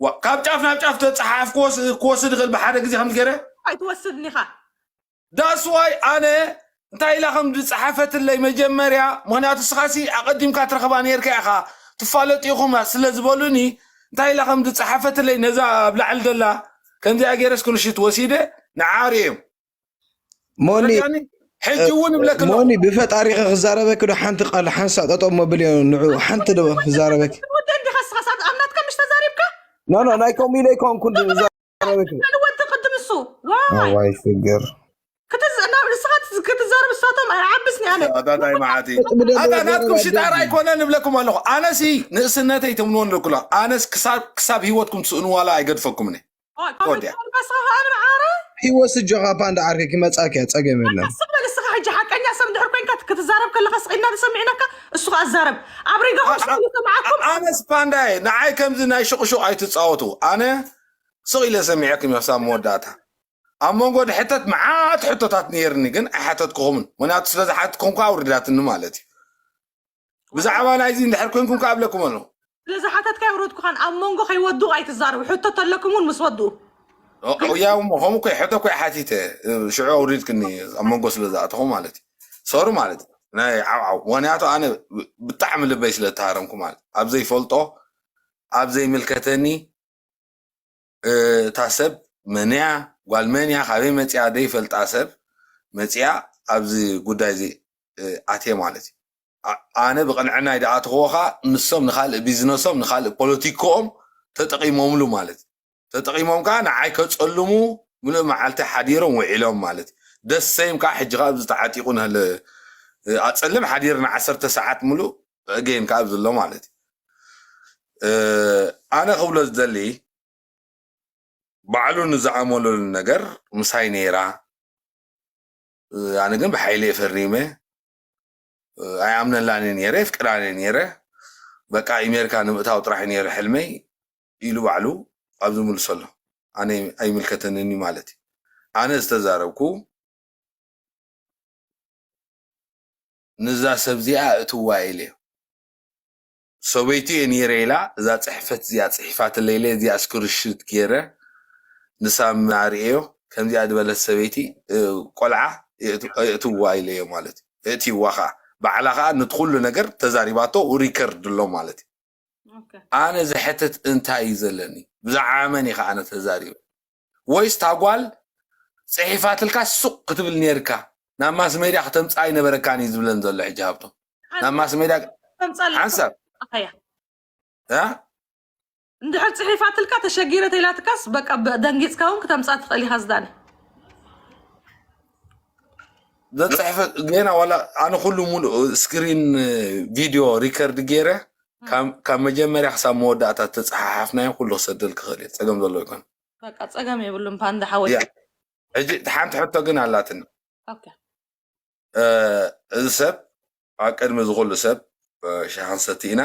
ዋ፣ ካብ ጫፍ ናብ ጫፍ ተጻሓፍ ክወስ- ክወስድ ይኽእል ብሓደ ግዜ ከም ገይረ ኣይትወስድን ኢኻ። ዳስዋይ ኣነ እንታይ ኢላ ከም ዝጸሓፈትለይ መጀመርያ፣ ምኽንያቱ ስኻሲ ኣቐዲምካ ትረኽባ ነርካ ኢኻ፣ ትፋለጡ ኢኹም ስለ ዝበሉኒ እንታይ ኢላ ከም ዝጸሓፈትለይ ነዛ ኣብ ላዕሊ ዘላ ከምዚኣ ገይረ ስክሪንሹት ወሲደ ንዓር እዮም ሞኒ ረጃኒ። ሕጂ እውን እብለክ ኣለኹ ሞኒ ብፈጣሪኸ ክዛረበክ ዶ ሓንቲ ቃል ሓንሳእ ጠጠው መብል እዮ ንዑ ሓንቲ ዶ ክዛረበክ ወደ እንዲኻ ስኻ ሳብ ኣብ ናትካ ምሽ ተዛሪብካ ኖ ኖ ናይ ከምኡ ኢለ ኣይኮንኩን ዝዛረበክ ካልወዲ ቅድም እሱ ዋይ ኣዋይ ፍግር ክትዝ- ናብ ንስኻ ትዝ- ክትዛረብ እሳቶም ኣይዓብስኒ ኣነ ኣታታይ መዓቲ ብደንብ ኣታ ናትኩም ዘረባ ሽጣራ ደንብ። ኣይኮነን እብለኩም ኣለኹ። ኣነሲ ንእስነተይ ትምንዎ ኣለኩላ። ኣነስ ክሳብ ክሳብ ህይወትኩም ትስእንዋላ ኣይገድፈኩምኒ። ተወዲያ። ካርባስኻ ከኣነ መዓረ ሂወት ስጆኻ እባ እንዳ ዓርከይ ክመጻክ እያ ጸገም የለን ስቕ በል እስኻ ሕጂ ሓቀኛ ሰብ እንድሕር ኮይንካ ክትዛረብ ከለኻ ስቕ ኢልና ዝሰሚዕናካ እሱ ከኣ ዛረብ ኣብ ሪጋኹም ስቕ ኢሉ ሰማዓኩም ኣነስ ፓንዳየ ንዓይ ከምዚ ናይ ሽቕሹቕ ኣይትጻወቱ። ኣነ ስቕ ኢለ ሰሚዐኩም እየ ክሳብ መወዳእታ። ኣብ መንጎ ድሕተት መዓት ሕቶታት ነይርኒ ግን ኣይሓተትኩኹምን። ምክንያቱ ስለ ዝሓትኩም ከኣ ኣውሪዳትኒ ማለት እዩ። ብዛዕባ ናይዚ እንድሕር ኮንኩም ከኣ እብለኩም ኣለኹ። ስለ ዝሓተትካ የውረድኩኻን ኣብ መንጎ ከይወድኡ ኣይትዛረቡ ሕቶ ተለኩም እውን ምስ ወድኡ ኦ- ኦ- ያው እሞ ከምኡ እኮ ሕቶ እኮ ሓቲተ ሽዑ ኣውሪድክኒ ኣብ መንጎ ስለ ዝኣተኹ ማለት እዩ። ሶሪ ማለት እዩ ናይ ዓውዓው ምክንያቱ ኣነ ብጣዕሚ ልበይ ስለ እተሃረምኩ ማለት ኣብ ዘይፈልጦ ኣብ ዘይምልከተኒ እታ ሰብ መንያ ጓል መንያ ካበይ መፅያ ዘይፈልጣ ሰብ መፅያ ኣብዚ ጉዳይ እዚ ኣትየ ማለት እዩ። ኣነ ብቕንዕናይ ድኣትኽዎ ከዓ ንሶም ንካልእ ቢዝነሶም ንካልእ ፖለቲክኦም ተጠቒሞምሉ ማለት እዩ። ተጠቒሞም ከዓ ንዓይ ከፀልሙ ምሉእ መዓልቲ ሓዲሮም ውዒሎም ማለት እዩ። ደሰይም ከዓ ሕጂ ከዓ ኣብዚ ተዓጢቑ ንህለ ኣፀልም ሓዲርና ዓሰርተ ሰዓት ምሉእ ኣገይን ከዓ ኣብዚ ኣሎ ማለት እዩ። ኣነ ክብሎ ዝደሊ ባዕሉ ንዝኣመለሉ ነገር ምሳይ ነይራ። ኣነ ግን ብሓይሊ ፈሪመ ኣይኣምነላን ነይረ የፍቅራን ነይረ። በቃ ኣሜሪካ ንምእታው ጥራሕ ነይረ ሕልመይ ኢሉ ባዕሉ ኣብዚ ምልሶ ኣሎ። ኣነ ኣይምልከተንን ማለት እዩ። ኣነ ዝተዛረብኩ ንዛ ሰብ እዚኣ እትዋ ኢለ ሰበይቱ እየ ነይረ ኢላ እዛ ፅሕፈት እዚኣ ፅሒፋትለይ ኢለ እዚኣ ስክሪንሹት ገይረ ንሳም ኣርእዮ ከምዚኣ ዝበለት ሰበይቲ ቆልዓ እእትዋ ኢለዮ ማለት እዩ። እእትዋ ከዓ ባዕላ ከዓ ነቲ ኩሉ ነገር ተዛሪባቶ ሪከርድ ኣሎ ማለት እዩ። ኣነ ዝሕትት እንታይ እዩ ዘለኒ? ብዛዕባ መን ኢኻ ኣነ ተዛሪበ? ወይስ እታ ጓል ፅሒፋትልካ ሱቕ ክትብል ነይርካ ናብ ማስ ሜድያ ከተምፅኣ ኣይነበረካን እዩ ዝብለን ዘሎ ሕጂ ሃብቶም ናብ ማስ ሜድያ ሓንሳብ እንድሕር ፅሒፋትልካ ተሸጊረ ተይላትካስ በቃ ደንጊፅካ እውን ክተምፃ ትኽእል ኢኻ ዝዳነ ዘፅሕፈ ገና ዋላ ኣነ ኩሉ ሙሉእ ስክሪን ቪድዮ ሪከርድ ገይረ ካብ መጀመርያ ክሳብ መወዳእታ ተፀሓሓፍናዮ ኩሉ ክሰደል ክኽእል እየ ፀገም ዘለዎ ይኮን በቃ ፀገም የብሉን ፓንዳ ሓወይ ሕጂ ሓንቲ ሕቶ ግን ኣላትኒ እዚ ሰብ ኣብ ቅድሚ ዝኩሉ ሰብ ሻሃ ክንሰቲ ኢና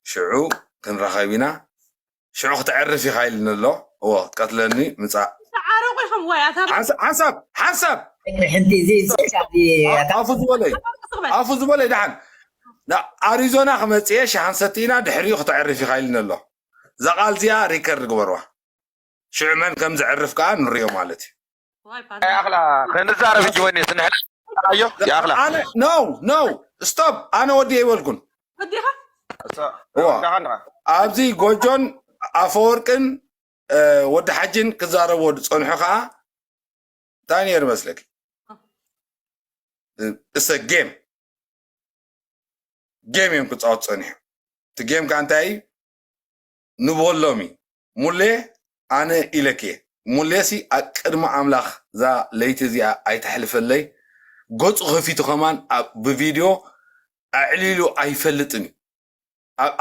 ሽዑ ክንራኸብ ኢና ሽዑ ክተዕርፍ ኢኻ ኢልኒ ኣሎ እዎ ክትቀትለኒ ምፃእ ተዓረቑ ኢኹም ዋይ ኣታ ሓንሳብ ሓንሳብ ሕንቲ እዚ ኣፉ ዝበለይ ኣፉ ዝበለይ ደሓን ናብ ኣሪዞና ክመፅየ ሻሃ ክንሰቲ ኢና ድሕሪኡ ክተዕርፍ ኢኻ ኢልኒ ኣሎ እዛ ቃል እዚኣ ሪከርድ ግበርዋ ሽዑ መን ከም ዘዕርፍ ከዓ ንሪኦ ማለት እዩ ያኽላ ክንዛረብ እንጂ ወኔ ስንሕል ኣዮ ያኽላ no no stop ኣነ ወዲ ይበልኩን ኣብዚ ጎጆን ኣፈወርቅን ወዲ ሓጅን ክዛረብዎ ዝፀንሑ ከዓ እንታይ ነይሩ መስለኪ እሰ ጌም ጌም እዮም ክፃወት ፀኒሑ እቲ ጌም ከዓ እንታይ እዩ ንበሎም እዩ ሙሌ ኣነ ኢለክ እየ ሙሌ ሲ ኣብ ቅድሚ ኣምላኽ እዛ ለይቲ እዚኣ ኣይተሕልፈለይ ገፁ ከፊቱ ከማን ብቪድዮ ኣዕሊሉ ኣይፈልጥን እዩ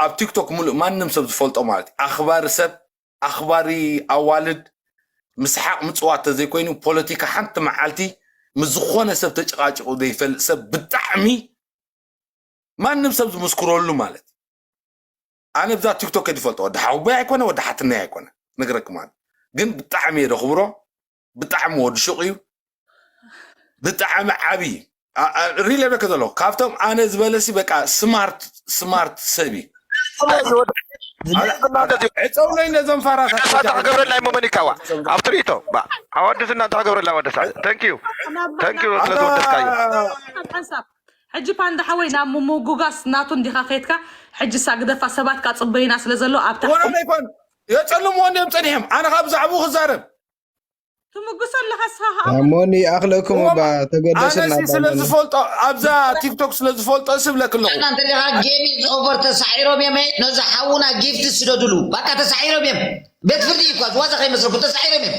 ኣብ ቲክቶክ ሙሉእ ማንም ሰብ ዝፈልጦ ማለት እዩ ኣኽባሪ ሰብ ኣኽባሪ ኣዋልድ ምስሓቕ ምፅዋት ተዘይኮይኑ ፖለቲካ ሓንቲ መዓልቲ ምስ ዝኾነ ሰብ ተጨቃጭቁ ዘይፈልጥ ሰብ ብጣዕሚ ማንም ሰብ ዝምስክረሉ ማለት ኣነ ብዛ ቲክቶክ ከይትፈልጦ ወዲ ሓውቦይ ኣይኮነ ወዲ ሓትነይ ኣይኮነ ነግረክ ማለት ግን ብጣዕሚ እየ ደኽብሮ ብጣዕሚ ወዲ ሹቕ እዩ ብጣዕሚ ዓብዪ ሪለ በከ ዘሎ ካብቶም ኣነ ዝበለሲ በቃ ስማርት ስማርት ሰብ እዩ ዕፀውለይ ነዞም ፋራታት። ሓንሳብ ተክገብረላ እሞ መኒካዋ ኣብ ትርኢቶ ኣወድስና ተክገብረላ ወደሳ። Thank you thank you ስለ ዝወደስካዮ። ሓንሳብ ሕጂ ፓንዳ ሓወይ ናብ ምምጉጋስ ናቱ እንዲኻ ከይድካ። ሕጂ ሳ ግደፋ ሰባት ካፅበይና ስለ ዘሎ ኣብታ ወላ ኣይኮን የፀልምዎ እንዲዮም ፀኒሖም። ኣነ ካብ ብዛዕባኡ ክዛረብ ትምጉሶ ኣለኻ ንስኻ ከዓ። ኣሞኒ ይኣኽለኩም እባ ተገደስና ኣነሲ ስለ ዝፈልጦ ኣብዛ ቲክቶክ ስለ ዝፈልጦ ስብለክ ኣለኹ። እንተ ዲኻ game is over ተሳዒሮም እዮም ነዚ ሓውና ጊፍት ስደዱሉ። በቃ ተሳዒሮም እዮም። ቤት ፍርዲ እዩ እኳ ዝዋዛ ከይመስለኩም ተሳዒሮም እዮም።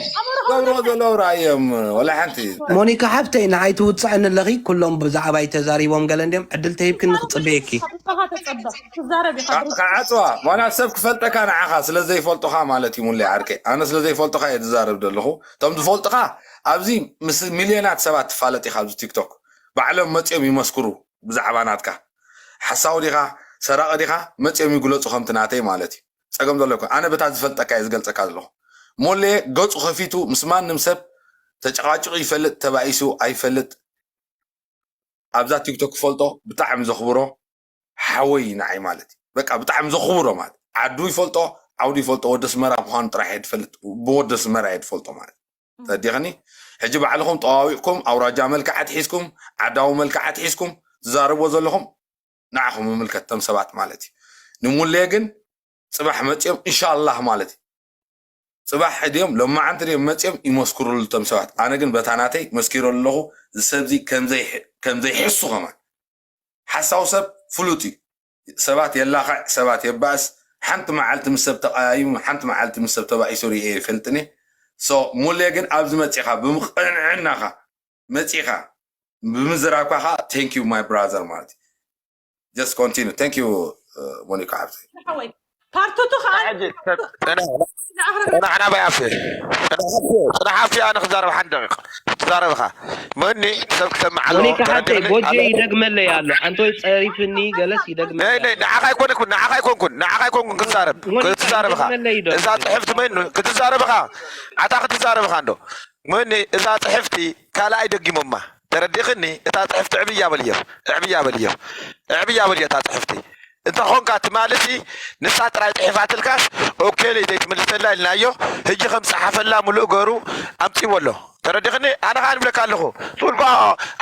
ገብሮ ዘለዉ ራእዮም ወላ ሓንቲ። ሞኒካ ሓፍተይ ንዓይ ትውፅዐኒ ኣለኺ። ኩሎም ብዛዕባይ ተዛሪቦም ገለ እንዲዮም ዕድል ተሂብክኒ ክፅበየኪ። ብዛኻ ተፀበ ትዛረብ ኢኻ። ከዓፅዋ ዋላ ሰብ ክፈልጠካ ንዓኻ ስለ ዘይፈልጡኻ ማለት እዩ። ሙሌ ዓርከይ ኣነ ስለ ዘይፈልጡኻ እየ ዝዛረብ ዘለኹ። እቶም ዝፈልጡኻ ኣብዚ ምስ ሚልዮናት ሰባት ትፋለጥ ኢኻ ኣብዚ ቲክቶክ ባዕሎም መፅኦም ይመስክሩ። ብዛዕባ ናትካ ሓሳዊ ዲኻ ሰራቒ ዲኻ መፅኦም ይግለፁ ከምቲ ናተይ ማለት እዩ። ፀገም ዘሎ ኣይኮን። ኣነ በታ ዝፈልጠካ እየ ዝገልፀካ ዘለኹ። ሞሌ ገፁ ከፊቱ ምስ ማንም ሰብ ተጨቃጭቁ ይፈልጥ ተባኢሱ ኣይፈልጥ። ኣብዛ ቲክቶክ ክፈልጦ ብጣዕሚ ዘኽብሮ ሓወይ ንዓይ ማለት እዩ። በቃ ብጣዕሚ ዘኽብሮ ማለት ዓዱ ይፈልጦ ዓውዱ ይፈልጦ ወዲ ኣስመራ ምዃኑ ጥራሕ እየ ዝፈልጥ። ብወዲ ኣስመራ እየ ዝፈልጦ ማለት ተዲኽኒ። ሕጂ ባዕልኹም ጠዋዊቕኩም ኣውራጃ መልክዓት ሒዝኩም ዓዳዊ መልክዓት ሒዝኩም ትዛረብዎ ዘለኹም ንዓኹም ይምልከት እቶም ሰባት ማለት እዩ። ንሙሌ ግን ፅባሕ መፅኦም እንሻላህ ማለት እዩ። ፅባሕ ድዮም ሎማዓንቲ ድዮም መፅኦም ይመስክሩሉ እቶም ሰባት። ኣነ ግን በታ ናተይ መስኪረ ኣለኹ። እዚ ሰብዚ ከም ዘይሕ- ከም ዘይሕሱ ከማን ሓሳዊ ሰብ ፍሉጥ እዩ። ሰባት የላኽዕ፣ ሰባት የባእስ። ሓንቲ መዓልቲ ምስ ሰብ ተቐያይሙ፣ ሓንቲ መዓልቲ ምስ ሰብ ተባኢሱ ርእየ ይፈልጥን እየ። So ሙሌ ግን ኣብዚ መፂኻ ብምቕንዕናኻ መፂኻ ብምዝራብካ ከዓ thank you my brother ማለት እዩ። Just continue thank you ሞኒካ ሓብተይ። ሓወይ ፓርቱቱ ከዓ ሕጂ ሰብ- ንኣኽረና- ጽናሕ ናባይ ኣፌ ጽናሕ ኣፌ ኣነ ክዛረብ ሓንቲ ደቂቕ ትዛረብኻ መኒ ሰብ ክሰምዕ ኣለዎ ሞኒካ ሓብተይ ተረዲእኒ? ጎጆ ኣነ- ይደግመለይ ኣሎ ሓንቶይ ጸሪፍኒ ገለስ ይደግመለይ ነይ ነይ ንዓኻ ኣይኮንኩን ንዓኻ ኣይኮንኩን ንዓኻ ኣይኮንኩን ክትዛረብ ሞኒካ ክትዛረብኻ ይደግመለይ ይደግመለይ። እዛ ጽሕፍቲ መን ክትዛረብኻ ኣታ ክትዛረብኻ እንዶ መኒ እዛ ጽሕፍቲ ካልኣይ ደጊሞማ ተረዲኽኒ እታ ጽሕፍቲ ዕብያ በልዮ ዕብያ በልዮ ዕብያ በልዮ እታ ጽሕፍቲ እንተኾንካ ትማልሲ ንሳ ጥራይ ጽሒፋትልካስ ኦኬ ለይ ዘይትምልሰላ ኢልናዮ ህጂ ከም ጸሓፈላ ሙሉእ ገሩ ኣምጺዎ ኣሎ ተረዲኽኒ ኣነ ኸኣ ንብለካ ኣለኹ ትብልኳ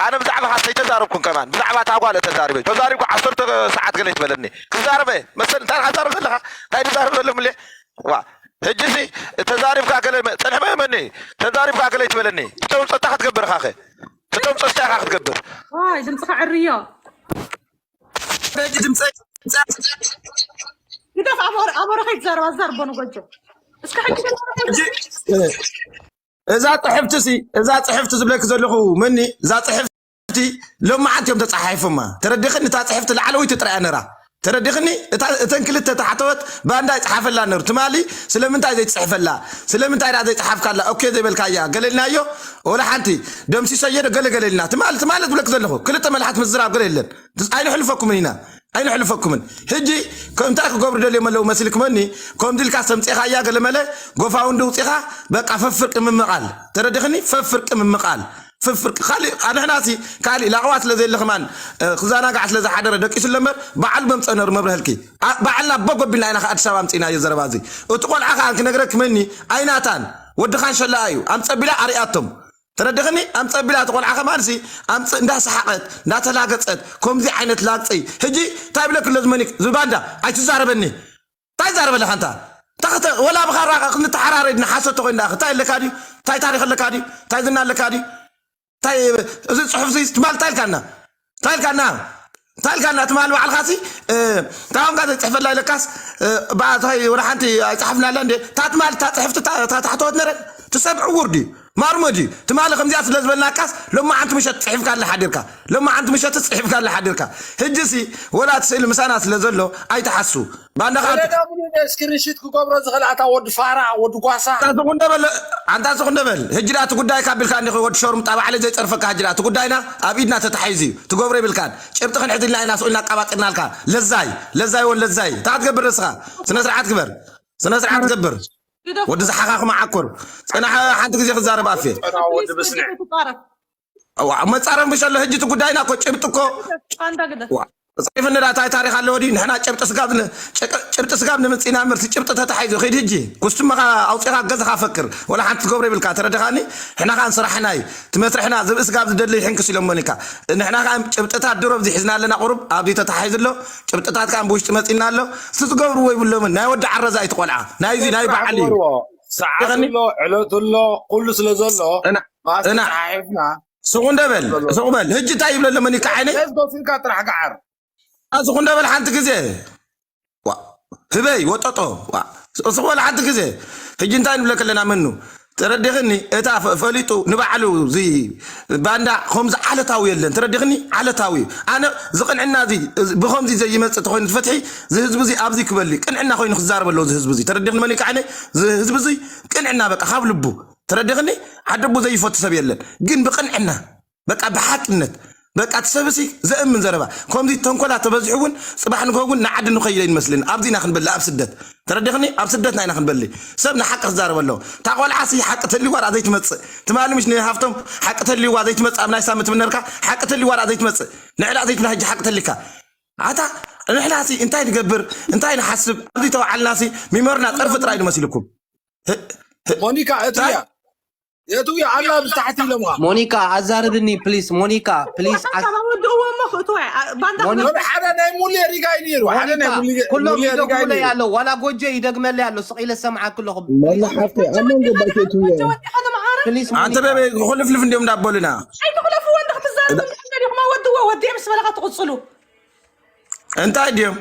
ኣነ ብዛዕባኻ ሰይተዛረብኩን ከማን ብዛዕባ እታ ጓለ ተዛሪበ ተዛሪብኩ ዓሰርተ ሰዓት ገለ ይትበለኒ ክዛረበ መሰል እንታይ ዛረብ ዘለኻ እንታይ ትዛረብ ዘሎ ምለ ዋ ሕጂ ሲ ተዛሪብካ ገለ ጸንሕ መመኒ ተዛሪብካ ገለ ይትበለኒ ትተውጸታ ክትገብር ኻኸ ትተውጸታ ኢኻ ክትገብር ዋይ ድምፅኻ ዕርዮ ሕጂ ድምፀ ግደፍ ኣቦረ ከይትዛረብ ኣዛርቦ ንጎጆ እስከ ሕጂ ሕጂ እዛ ፅሕፍቲ ሲ እዛ ፅሕፍቲ ዝብለክ ዘለኹ መኒ እዛ ፅሕፍቲ ሎማዓንቲ እዮም ተፃሓሒፎማ ተረዲኽኒ እታ ፅሕፍቲ ላዕለወይቲ ጥራያ ነራ ተረዲኽኒ እተን ክልተ ተሓተወት ባንዳ ይፅሓፈላ ነሩ ትማሊ ስለምንታይ ዘይትፅሕፈላ ስለምንታይ ዳ ዘይፅሓፍካላ ኦኬ ዘይበልካያ ገለልናዮ ወላ ሓንቲ ደምሲሰዮ ዶ ገለገለ ኢልና ትማሊ ትማሊ ዝብለክ ዘለኹ ክልተ መልሓት ምዝራብ ገለ የለን ኣይንሕልፈኩምን ኢና ኣይንሕልፈኩምን ሕጂ እንታይ ክገብሩ ደልዮም ኣለዉ መሲልክመኒ ከምዚ ኢልካ ሰምፂኻያ ገለመለ ጎፋውንዲ ውፂኻ በቃ ፈፍርቂ ምምቓል ተረዲኽኒ ፈፍርቂ ምምቓል ፍፍርቂ ካሊእ ኣንሕናሲ ካሊእ ላቕዋ ስለ ዘየለ ከማን ክዛናጋዕ ስለ ዝሓደረ ደቂሱ ኣለምበር በዓል መምፀእ ነሩ መብርሀልኪ በዓልና ኣቦ ጎቢልና ኢና ኣዲስ ኣበባ ኣምፂእናዮ ዘረባ እዚ እቲ ቆልዓ ከዓ ክነግረኪ መኒ ኣይናታን ወድኻን ሸላኣ እዩ ኣምፀቢላ ኣርኣያቶም ተረድኽኒ ኣምፀቢላ እቲ ቆልዓ ከማንሲ ኣምፅ እንዳሰሓቐት እንዳተላገፀት ከምዚ ዓይነት ላግፂ ሕጂ እንታይ ብለኪ ኣሎ ዝመኒ ዝባንዳ ኣይትዛረበኒ እንታይ ዛረበለኻ እንታ እንታይ ክተ- ወላ ብኻራ ክንተሓራረድ ንሓሰቶ ኮይና እንታይ ኣለካ ድዩ እንታይ ታሪክ ኣለካ ድዩ እንታይ ዝና ኣለካ ድዩ እንታይ እዚ ፅሑፍ እዚ ትማል እንታይ ኢልካና እንታይ ኢልካና እንታይ ኢልካና ትማል ባዕልካ ሲ ታሁንካ ዘይፅሕፈላ ኢለካስ ባእታይ ወደ ሓንቲ ኣይፅሓፍናላ እንዴ እታ ትማል እታ ፅሕፍቲ እታ ታሕተወት ነረ ትሰብ ዕውር ድዩ ማርሞ ድዩ ትማል ከምዚኣ ስለ ዝበልናካስ ሎማዓንቲ ምሸት ፅሒፍካ ኣለ ሓዲርካ ሎማዓንቲ ምሸት ፅሒፍካ ኣለ ሓዲርካ ሕጂ ሲ ወላ እቲ ስእሊ ምሳና ስለ ዘሎ ኣይትሓሱ ባንዳኻ ወለዳ ሙሉ ስክሪንሺት ክገብሮ ዝኽእል ኣታ ወዲ ፋራ ወዲ ጓሳ ኣንታ ስኹ እንደበል ኣንታ ስኹ እንደበል ሕጂ ዳ እቲ ጉዳይ ካብ ቢልካ እንዲኺ ወዲ ሸርሙጣ ባዕለይ ዘይፀርፈካ ሕጂ ዳ እቲ ጉዳይና ኣብ ኢድና ተታሒዙ እዩ ትገብሮ ይብልካን ጭብጢ ክንሕዝ ኢልና ኢና ስቑ ኢልና ኣቃባጢርናልካ ለዛይ ለዛይ ወን ለዛይ እንታይ ትገብር ንስኻ ስነ ስርዓት ግበር ስነ ስርዓት ገብር ወዲ ዝሓኻኽማ ዓኮር ፅናሕ ሓንቲ ግዜ ክዛረብ ኣፌ ወዲ ብስነ መፃረም ብሸሎ ሕጂ እቲ ጉዳይና እኮ ጭብጢ እኮ ጸሪፍኒ ዳ እንታይ ታሪኽ ኣለዎ ድዩ? ንሕና ጭብጢ ስጋብ ን-፣ ጭቅ-፣ ጭብጢ ስጋብ ንምጽኢና እምበር፣ እቲ ጭብጢ ተታሒዙ ኺድ። ሕጂ ኩስትመኻ ኣውጺኻ ገዛኻ ፈክር። ወላ ሓንቲ ትገብሮ ይብልካ፣ ተረዲኻኒ? ንሕና ከኣ ንስራሕ ናይ እቲ መስርሕና ዝብኢ ስጋብ ዝደሊ ይሕንክስ ኢሎሞኒካ። ንሕና ከኣ ጭብጥታት ድሮ ኣብዚ ሒዝና ኣለና፣ ቁሩብ ኣብዚ ተታሒዙ ኣሎ። ጭብጥታት ከኣ ብውሽጢ መጺእና ኣሎ። እቲ ዝገብርዎ ይብሎምን። ናይ ወዲ ዓረዛ እዩ እቲ ቆልዓ። ናይዚ ናይ በዓል እዩ። ሰዓት ኣሎ፣ ዕለቱ ኣሎ፣ ኩሉ ስለ ዘሎ፣ እና፣ ማስ እና፣ ተሓሒፍና ስኹ እንደ በል፣ ስኹ በል። ሕጂ እንታይ ይብሎ ኣሎ መኒካ ዓይነይ? ሌትስ ጎ ኢልካ ጥራሕ ገዓር። አ፣ ስኹ እንደ በል ሓንቲ ግዜ። ዋ፣ ህበይ፣ ወጠጦ። ዋ፣ ስኹ በል ሓንቲ ግዜ። ሕጂ እንታይ ንብለክ ኣለና መኑ? ተረዲኽኒ? እታ ፈ-፣ ፈሊጡ ንባዕሉ እዚ ባንዳ ከምዚ ዓለታዊ የለን። ተረዲኽኒ? ዓለታዊ። ኣነ ዝቕንዕና እዚ፣ እዚ ብኸምዚ ዘይመጽእ ተኾይኑ እቲ ፍትሒ፣ እዚ ህዝቢ እዚ ኣብዚ ክበሊ፣ ቅንዕና ኮይኑ ክዛረብ ኣለዎ እዚ ህዝቢ እዚ። ተረዲኽኒ መኒካ ዓይነይ? እዚ ህዝቢ እዚ ቅንዕና በቃ ካብ ልቡ። ተረዲኽኒ? ዓደቡ ዘይፈቱ ሰብ የለን። ግን ብቅንዕና፣ በቃ ብሓቅነት፣ በቃ እቲ ሰብሲ ዘእምን ዘረባ። ከምዚ ተንኮላ ተበዚሑ እውን ጽባሕ ንግሆ እውን ንዓዲ ንኸይድ ኣይንመስልን። ኣብዚ ኢና ክንበልዕ ኣብ ስደት። ተረዲኽኒ? ኣብ ስደትና ኢና ክንበልዕ። ሰብ ንሓቂ ክዛረብ ኣለዎ። እታ ቆልዓሲ ሓቂ ተልይዋ ደኣ ዘይትመጽእ። ትማሊ ምሽ ንሃፍቶም ሓቂ ተልይዋ ዘይትመጽእ ኣብ ናይ ሳምንት ምነርካ ሓቂ ተልይዋ ደኣ ዘይትመጽእ። ንዕላ ዘይትብላ ሕጂ ሓቂ ተልካ። ኣታ ንሕናሲ እንታይ ንገብር? እንታይ ንሓስብ? ኣብዚ ተባዓልናሲ ሚሞርና ጸርፊ ጥራይ እዩ መሲልኩም። ህ-፣ ህ-፣ ሞኒካ፣ እትያ። እንታይ? የቱ እያ? ኣላ ብታሕቲ ኢሎምዋ። ሞኒካ፣ ኣዛርብኒ ፕሊስ። ሞኒካ፣ ፕሊስ፣ ኣስ-፣ ሓሳብ ኣወድእዎ እሞ ክእትዎ እያ። ኣ-፣ ባንዳ ሞኒ-፣ ክነብር ሓደ ናይ ሙሌ ሪጋ እዩ ነይሩ። ሓደ ናይ ሞኒካ፣ ሙሌ፣ ኩሎም ሙሌ ሪጋ እዩ ይደግሙለይ ነይሩ። ኣሎ። ዋላ ጎጆ ይደግመለይ ኣሎ። ስቕ ኢለ ዝሰምዓኪ ኣለኹ። ሞላ ሓፍተይ፣ ኣብ መንጎ ባኬቱ እያ። ፕሊስ፣ ኣንተ ሞኒካ። በበይ ክልፍልፍ እንዲዮም እንዳበሉና። ኣይትኽለፍዎ፣ እንተ ክትዛረቡ እንድሕር ደሊኹም ኣወድእዎ። ወዲኦም ምስ በለኻ ትቕጽሉ። እንታይ ድዮም?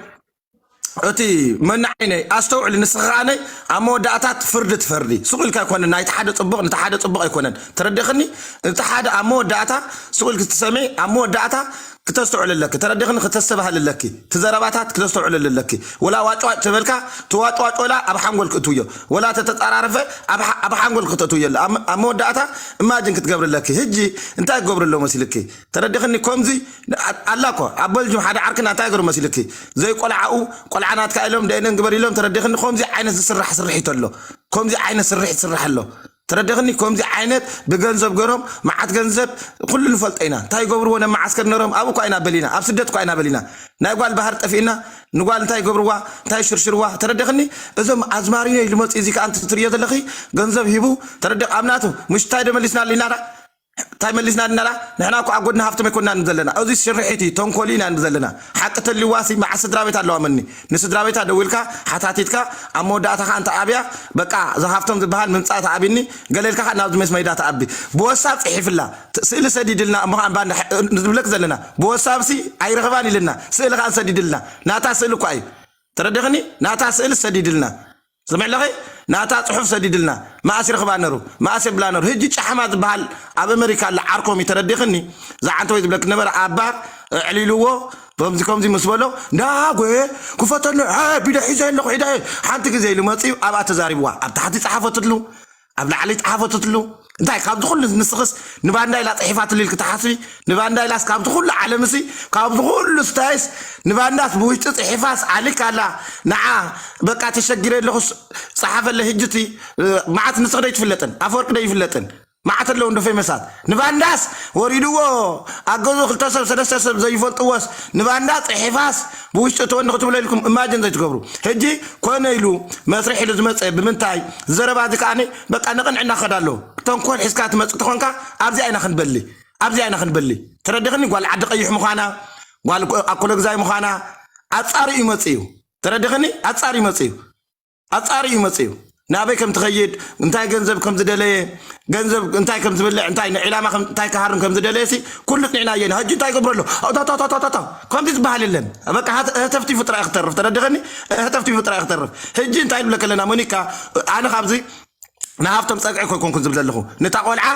እቲ መናዓይነይ ኣስተውዕል፣ ንስኻ ከኣነይ ኣብ መወዳእታት ፍርዲ ትፈርዲ። ስቕ ኢልካ ኣይኮነን፣ ናይቲ ሓደ ጽቡቕ፣ ነቲ ሓደ ጽቡቕ ኣይኮነን። ተረዲኽኒ? እቲ ሓደ ኣብ መወዳእታ ስቕ ኢልኪ ትሰምዒ፣ ኣብ መወዳእታ ክተስተውዕል ኣለኪ። ተረዲኽኒ? ክተስተባህል ኣለኪ። እቲ ዘረባታት ክተስተውዕል ኣለኪ። ወላ ዋጭዋጭ ተበልካ፣ ትዋጭዋጭ ወላ ኣብ ሓንጎል ክእትውዮ። ወላ ተተጻራረፈ ኣብ ሓ-፣ ኣብ ሓንጎል ክተእትውዮ ኣለ። ኣብ፣ ኣብ መወዳእታ እማጅን ክትገብሪ ኣለኪ። ሕጂ እንታይ ክገብሩ ኣለዉ መሲልኪ? ተረዲኽኒ? ከምዚ ኣ-፣ ኣላ እኮ ኣብ በልጅም ሓደ ዓርክና እንታይ ገሩ መሲልኪ? ዘይቆልዓኡ ቆልዓ ናትካ ኢሎም ደእነን ግበር ኢሎም። ተረዲኽኒ? ከምዚ ዓይነት ዝስራሕ ስርሒት ኣሎ። ከምዚ ዓይነት ስርሒት ዝስራሕ ኣሎ። ተረዲኽኒ? ከምዚ ዓይነት ብገንዘብ ገሮም መዓት ገንዘብ ኩሉ ንፈልጦ ኢና። እንታይ ይገብርዎ? ናብ መዓስከር ነሮም ኣብኡ እኳ ኢና በሊና፣ ኣብ ስደት እኳ ኢና በሊና። ናይ ጓል ባህር ጠፊእና፣ ንጓል እንታይ ይገብርዋ? እንታይ ይሽርሽርዋ? ተረዲኽኒ? እዞም ኣዝማሪኖ ኢሉ መፂኡ፣ እዚ ከኣ እንትትርእዮ ዘለኺ ገንዘብ ሂቡ፣ ተረዲኽ? ኣብ ናቱ ምሽ እንታይ ዶ መሊስና ኣሊና ዳ? እንታይ መሊስና ድናላ? ንሕና እኮ ኣብ ጎድኒ ሃፍቶም ኣይኮንና ንብል ዘለና። እዚ ስርሒት እዩ፣ ተንኮል ኢና ንብል ዘለና። ሓቂ ተልዋሲ መዓስ ስድራ ቤት ኣለዋ መኒ? ንስድራ ቤታ ደዊልካ ሓታቲትካ ኣብ መወዳእታ ከኣ እንተ ኣብያ በቃ እዛ ሃፍቶም ዝበሃል ምምጻእ ተኣብኒ ገለ ኢልካ ከኣ ናብዚ መስ መይዳ ተኣቢ። ብወሳብ ጽሒፍላ፣ ት-፣ ስእሊ ሰዲድልና እሞ ከኣ እምባ እንዳ-፣ ንዝብለክ ዘለና። ብወሳብሲ ኣይረኽባን ኢልና፣ ስእሊ ከኣ ሰዲድልና። ናታ ስእሊ እኳ እዩ። ተረዲኽኒ? ናታ ስእሊ ሰዲድልና። ስምዕ ኣለኺ? ናታ ጽሑፍ ሰዲድልና። መኣስ ይረኽባ ነሩ? መኣስ የብላ ነሩ? ህጂ ጫሕማ ዝበሃል ኣብ ኣመሪካ ኣለ ዓርኮም እዩ። ተረዲኽኒ? ዝዓንተ ወይ ዝብለክ ነበረ ኣብ ባር ኣዕሊልዎ፣ ከምዚ ከምዚ ምስ በሎ፣ "እንዳጎየ ክፈተኒ፣ እ፣ ቢደ ሒዘ ኣለኹ፣ ሒደ፣ ሓንቲ ግዜ" ኢሉ መጺኡ ኣብኣ ተዛሪብዋ። ኣብ ታሕቲ ጸሓፈትሉ፣ ኣብ ላዕሊ ጸሓፈትሉ። እንታይ ካብዚ ኩሉ ንስኽስ ንባንዳ ኢላ ጽሒፋትሉ ኢልክ ትሓስቢ? ንባንዳ ኢላስ ካብዚ ኩሉ ዓለምሲ፣ ካብዚ ኩሉ ስታይስ ንባንዳስ ብውሽጢ ጽሒፋስ ኣሊክ ኣላ። ንዓ በቃ ተሸጊረ ኣለኹስ ጸሓፈለ ህጅቲ፣ እ፣ መዓት ንስኽ ደይትፍለጥን፣ ኣፈወርቂ ደይፍለጥን። መዓት ኣለዉ እንዶ ፌመሳት። ንባንዳስ ወሪድዎ፣ ኣብ ገዝኡ ክልተ ሰብ ሰለስተ ሰብ ዘይፈልጥዎስ ንባንዳ ጽሒፋስ ብውሽጢ እትወኒ ክትብሎ ኢልኩም እማጅን ዘይትገብሩ። ሕጂ ኮነ ኢሉ መስርሕ ኢሉ ዝመጸ ብምንታይ? ዘረባ እዚ ከኣ በቃ ንቕንዕና ክኸድ ኣለዎ። ተንኮል ሒዝካ ትመጽእ ተኾንካ ኣብዚኣ ኢና ክንበሊ። ኣብዚኣ ኢና ክንበሊ። ተረዲኽኒ? ጓል ዓዲ ቀይሕ ምዃና፣ ጓል ኮ-፣ ኣኮለግዛይ ምዃና ኣጻሪ እዩ መጽኡ። ተረዲኽኒ? ኣጻሪ እዩ መጽኡ። ኣጻሪ እዩ መጽኡ። ናበይ ከም ትኸይድ፣ እንታይ ገንዘብ ከም ዝደለየ፣ ገንዘብ እንታይ ከም ዝበልዕ፣ እንታይ ንዕላማ ከም፣ እንታይ ክሃርም ከም ዝደለየሲ ኩሉ ጽኒዕናዮ ኢና። ሕጂ እንታይ ይገብሮ ኣሎ? ኣውታታታታታ። ከምዚ ዝበሃል የለን። በቃ ሃተ-፣ ህተፍቲፉ ጥራይ ክተርፍ። ተረዲኽኒ? ህተፍቲፉ ጥራይ ክተርፍ። ሕጂ እንታይ ንብለክ ኣለና? ሞኒካ፣ ኣነ ካብዚ ንሃፍቶም ጸግዒ እኮ ኣይኮንኩን ዝብል ዘለኹ። ነታ ቆልዓ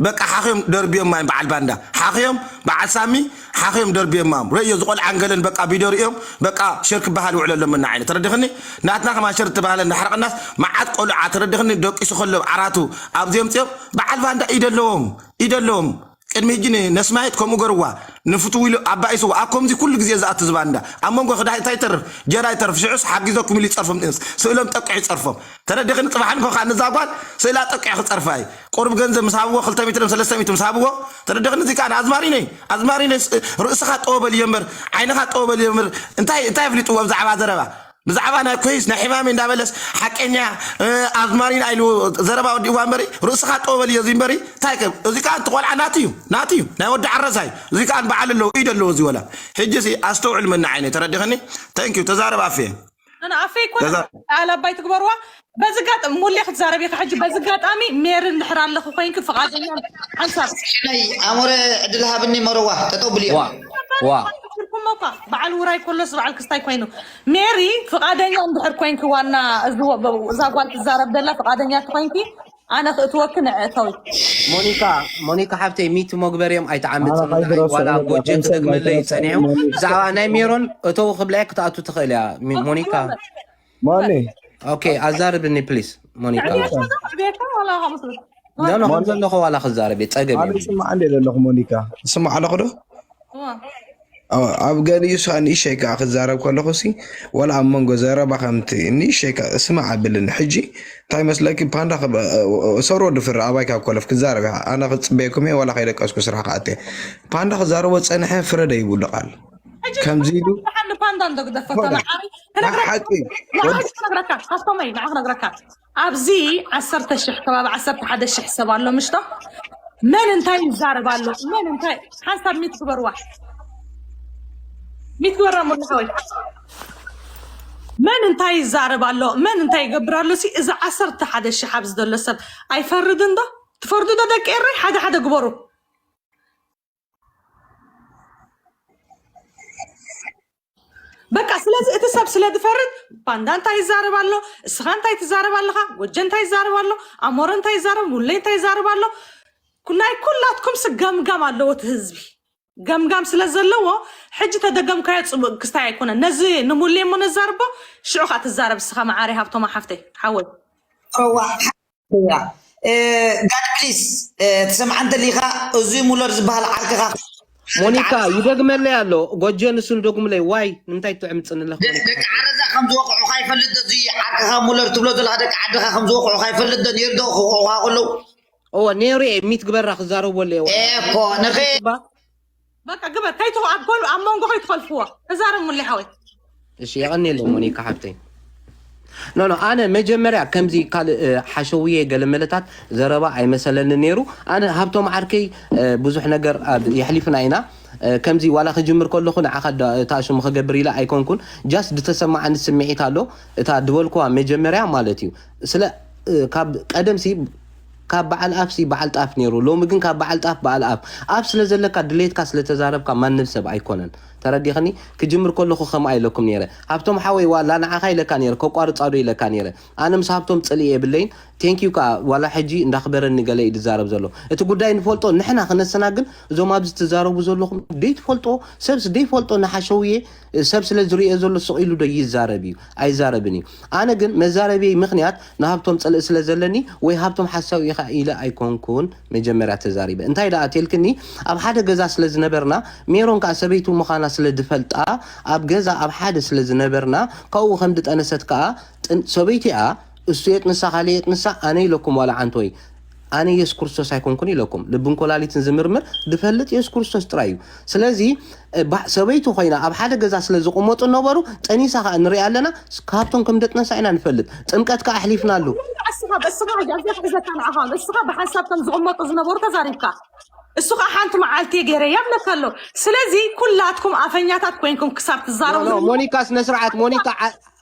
በቃ ሓኽዮም ደርብዮማ እዮም በዓል ባንዳ። ሓኽዮም በዓል ሳሚ ሓኽዮም ደርብዮማ እዮም። ረዮ ዝቆልዓን ገለን በቃ ቪድዮ ርእዮም በቃ ሸር ክበሃል ውዕሎ ኣለምና ዓይነት። ተረዲኽኒ? ናትና ከማን ሸር እተባህለ እንዳሕረቐናስ መዓት ቆልዓ ተረዲኽኒ? ደቂሱ ከሎ ዓራቱ ኣብዚ የምጽኦም በዓል ባንዳ ኢደለዎም፣ ኢደለዎም። ቅድሚ ሕጂ ንነስማየት ከምኡ ገርዋ፣ ንፍትው ኢሉ ኣባኢስዎ። ኣብ ከምዚ ኩሉ ግዜ ዝኣቱ ዝባንዳ ኣብ መንጎ ክዳይ እንታይ ይተርፍ? ጀራ ይተርፍ። ሽዑስ ሓጊዘኩም ኢሉ ይጸርፎም፣ ስእሎም ጠቅዑ ይጸርፎም። ተረዲኽኒ? ጽባሕ ንግሆ ከዓ ነዛ ጓል ስእላ ጠቅዑ ክጸርፋ እዩ። ቁሩብ ገንዘብ ምስ ሃብዎ፣ ክልተ ሚእቲ ድም ሰለስተ ሚእቲ ምስ ሃብዎ፣ ተረዲኽኒ? እዚ ከዓ ኣዝማሪነይ፣ ኣዝማሪነይ፣ ስ-፣ ርእስኻ ጠወበል እዮ እምበር፣ ዓይንኻ ጠወበል እዮ እምበር፣ እንታይ፣ እንታይ ኣፍሊጥዎ ብዛዕባ ዘረባ? ብዛዕባ ናይ ኮይስ ናይ ሕማሚ እንዳበለስ ሓቀኛ፣ እ፣ ኣዝማሪን ኣይልዎ ዘረባ ወዲእዋ እምበሪ፣ ርእስኻ ጠወበል እዮ እዚ እምበሪ፣ እንታይ ከ-፣ እዚ ከዓ እቲ ቆልዓ ናቱ እዩ፣ ናቱ እዩ፣ ናይ ወዲ ዓረሳ እዩ። እዚ ከዓ በዓል ኣለዎ፣ ኢድ ኣለዎ እዚ ወላ። ሕጂ ሲ ኣስተውዕል መና ዓይነይ፣ ተረዲኽኒ? Thank you፣ ተዛረብ ኣፌ። ኣነ ኣፌ ይኮነ ተዛ- በዓል ኣባይ ትግበርዋ። በዚ ጋጥ-፣ ሙሌ ክትዛረብ ኢኻ ሕጂ። በዚ ኣጋጣሚ ሜሪ እንድሕር ኣለኹ ኮይንኪ ፍቓደኛ ሓንሳብ ናይ ኣሞረ ዕድል ሃብኒ መረዋ፣ ጠጠው ብልዮ። ዋ፣ ዋ። ትርኩሞ እኳ በዓል ውራይ ኮሎስ በዓል ክስታይ ኮይኑ፣ ሜሪ ፍቓደኛ እንድሕር ኮይንኪ፣ ዋና እዚ ወ-፣ እዛ ጓል ትዛረብ ደላ ፍቓደኛ ተኮይንኪ፣ ኣነ ክእትወኪ ንዕእተዊ። ሞኒካ፣ ሞኒካ ሓብተይ፣ ሚት መግበርዮም ኣይትዓምጽ። ኣነ ንዓይ ከይድረሱ ዋላ እየ፣ ጎጀ ከይድረሱ ትደግመለይ እየ፣ ጸኒሑ። ሞኒካ። ብዛዕባ ናይ ሜሮን እተው ክብላያ ክትኣቱ ትኽእል እያ፣ ሚ-፣ ሞኒካ። ሞኒ። ኦኬ፣ ኣዛርብኒ ፕሊስ፣ ሞኒካ። ዕብየት ሰላም፣ ዕብየት ሰላም፣ ዋላ ከምስሉ። ኖ፣ ኖ፣ ከም ሞኒ። ዘለኹ ዋላ ክዛረብ እየ፣ ጸገም ኣነ የብሉን። ይስማዕ እንደ ዘለኹ ሞኒካ። ትስማዕ ኣለኹ ዶ? እዋ። ኣብ፣ ኣብ ገሊኡ ሳ-፣ ንእሽተይ ከኣ ክዛረብ ከለኹ ሲ፣ ዋላ ኣብ መንጎ ዘረባ ከምቲ ንእሽተይ ከኣ እስማዕ ኣብልኒ። ሕጂ እንታይ መስለኪ፣ ፓንዳ ክብ-፣ ሰሮ ድፍር ኣባይ ካብ ኮለፍ ክዛረብ ኢኻ። ኣነ ክጽበየኩም እየ፣ ዋላ ከይደቀስኩ ስራሕ ክኣቱ እየ። ፓንዳ ክዛረቦ ጸንሐ፣ ፍረደ ይብሉ ቃል። ሕጂ ከምዚ ኢሉ ሓን ፓንዳ እንዶ ግደፎ ኮነ። ተማዓሪ። ክነግረካ፣ ሓቂ። ንዓይ ክነግረካ፣ ሃብቶመይ፣ ንዓይ ክነግረካ። ኣብዚ ዓሰርተ ሽሕ፣ ከባቢ ዓሰርተ ሓደ ሽሕ ሰብ ኣሎ፣ ምሽቶ? መን እንታይ ይዛረብ ኣሎ? መን እንታይ፣ ሓንሳብ ሚት ግበርዋ። ሚት ግበራ፣ ሙሉ ሓወይ። መን እንታይ ይዛረብ ኣሎ? መን እንታይ ይገብር ኣሎ? ሲ፣ እዚ ዓሰርተ ሓደ ሽሕ ኣብዚ ዘሎ ሰብ ኣይፈርድን ዶ? ትፈርዱ ዶ፣ ደቂ ኤረይ? ሓደ ሓደ ግበሩ። በቃ፣ ስለዚ እቲ ሰብ ስለ ዝፈርድ፣ ፓንዳ እንታይ ይዛረብ ኣሎ፣ እስኻ እንታይ ትዛረብ ኣለኻ፣ ጎጀ እንታይ ይዛረብ ኣሎ፣ ኣሞረ እንታይ ይዛረብ፣ ሙሌ እንታይ ይዛረብ ኣሎ፣ ኩ-፣ ናይ ኩላትኩም ስ-፣ ገምጋም ኣለዎ እቲ ህዝቢ። ገምጋም ስለ ዘለዎ፣ ሕጂ ተደገምካዮ ጽቡቕ ክስታይ ኣይኮነን። ነዚ ንሙሌ እሞ ነዛርቦ፣ ሽዑ ኸኣ ትዛረብ እስኻ፣ መዓረይ ሃብቶማ ሓፍተይ፣ ሓወይ። እዋ፣ እያ። እ፣ ጋድ ፕሊስ፣ እ፣ ትሰምዓ እንተሊኻ፣ እዚ ሙለር ዝበሃል ዓርክኻ ሞኒካ፣ ይደግመለይ ኣሎ። ጎጀ ንሱ ንደግሙለይ። ዋይ፣ ንምንታይ ትዕምጽኒ ኣለኽ፣ ደ-፣ ሞኒካ? ደቂ ዓረዛ ከም ዝወቕዑኻ ይፈልጥ ዶ? እዚ ዓርክኻ ሙለር ትብሎ ዘለኻ ደቂ ዓድኻ ከም ዝወቕዑኻ ይፈልጥ ዶ? ነይሩ ዶ ክወቕዑኻ ከለዉ? እወ፣ ነይሩ እየ። ሚት ግበራ ክዛረቦ ኣለየ። ኤኮ፣ ንኸ- እባ። በቃ ግበር፣ ከይትኸ-፣ ኣብ ጎል-፣ ኣብ መንጎ ከይትኸልፍዎ። ተዛረብ ሙሌ ሓወይ። እሺ፣ የቐንየለይ ሞኒካ ሓብተይ። ኖ፣ ኖ፣ ኣነ መጀመርያ ከምዚ ካልእ፣ እ፣ ሓሸውየ ገለ መለታት ዘረባ ኣይመሰለኒ ነይሩ። ኣነ ሃብቶም ዓርከይ፣ እ፣ ብዙሕ ነገር ኣብ-፣ የሕሊፍና ኢና። እ፣ ከምዚ ዋላ ክጅምር ከለኹ ንዓኻ ዳ-፣ እታ ሽሙ ክገብር ኢለ ኣይኮንኩን። ጃስት ዝተሰማዓኒ ስምዒት ኣሎ። እታ ድበልኩዋ መጀመርያ ማለት እዩ። ስለ፣ እ፣ ካብ ቀደምሲ ካብ በዓል ኣፍሲ በዓል ጣፍ ነይሩ። ሎሚ ግን ካብ በዓል ጣፍ በዓል ኣፍ። ኣፍ ስለ ዘለካ ድሌትካ ስለ ተዛረብካ ማንም ሰብ ኣይኮነን። ተረዲኽኒ? ክጅምር ከለኹ ከምኣ ኢለኩም ነይረ። ሃብቶም ሓወይ ዋላ ንዓኻ ኢለካ ነይረ፣ ከቋርጻ ዶ ኢለካ ነይረ። ኣነ ምስ ሃብቶም ጽልኢ የብለይን። ቴንክ ዩ ከኣ ዋላ ሕጂ እንዳኽበረኒ ገለ እዩ ዝዛረብ ዘሎ። እቲ ጉዳይ ንፈልጦ ንሕና ክነሰናግን እዞም ኣብዚ ትዛረቡ ዘለኹም ደይትፈልጦ ሰብስ ደይፈልጦ ንሓሸውየ ሰብ ስለ ዝርእዮ ዘሎ ስቕ ኢሉ ዶ ይዛረብ እዩ? ኣይዛረብን እዩ። ኣነ ግን መዛረብየይ ምኽንያት ንሃብቶም ጽልኢ ስለ ዘለኒ ወይ ሃብቶም ሓሳዊ ኢኻ ኢለ ኣይኮንኩን መጀመርያ ተዛሪበ። እንታይ ደኣ ተልክኒ፣ ኣብ ሓደ ገዛ ስለ ዝነበርና፣ ሜሮን ከኣ ሰበይቱ ምዃና ስለ ዝፈልጣ፣ ኣብ ገዛ ኣብ ሓደ ስለ ዝነበርና፣ ካብኡ ከም ዝጠነሰት ከኣ ጥን-፣ ሰበይቱ እያ፣ እሱ የጥንሳ፣ ካልእ የጥንሳ፣ ኣነ ኢለኩም ዋላ ዓንቶይ፣ ኣነ የሱስ ክርስቶስ ኣይኮንኩን ኢለኩም። ልብን ኮላሊትን ዝምርምር ዝፈልጥ የሱስ ክርስቶስ ጥራይ እዩ። ስለዚ፣ እ፣ ባ-፣ ሰበይቱ ኮይና ኣብ ሓደ ገዛ ስለ ዝቕመጡ ነበሩ፣ ጠኒሳ ከኣ ንሪኣ ኣለና፣ ስ-፣ ካብቶም ከም ደጥነሳ ኢና ንፈልጥ። ጥምቀት ከኣ ኣሕሊፍናሉ። እስኻ፣ እስኻ፣ ሕጂ ኣብዚኣ ክሕዘካ ንዓኻ፣ እስኻ ብሓንሳብ ከም ዝቕመጡ ዝነበሩ ተዛሪብካ። እሱ ከኣ ሓንቲ መዓልቲ ገይረ እያ ብለካ ኣሎ። ስለዚ ኩላትኩም ኣፈኛታት ኮይንኩም ክሳብ ትዛረቡ ኖ፣ ኖ፣ ዘለኹም ሞኒካ፣ ስነ ስርዓት፣ ሞኒካ፣ ዓ-፣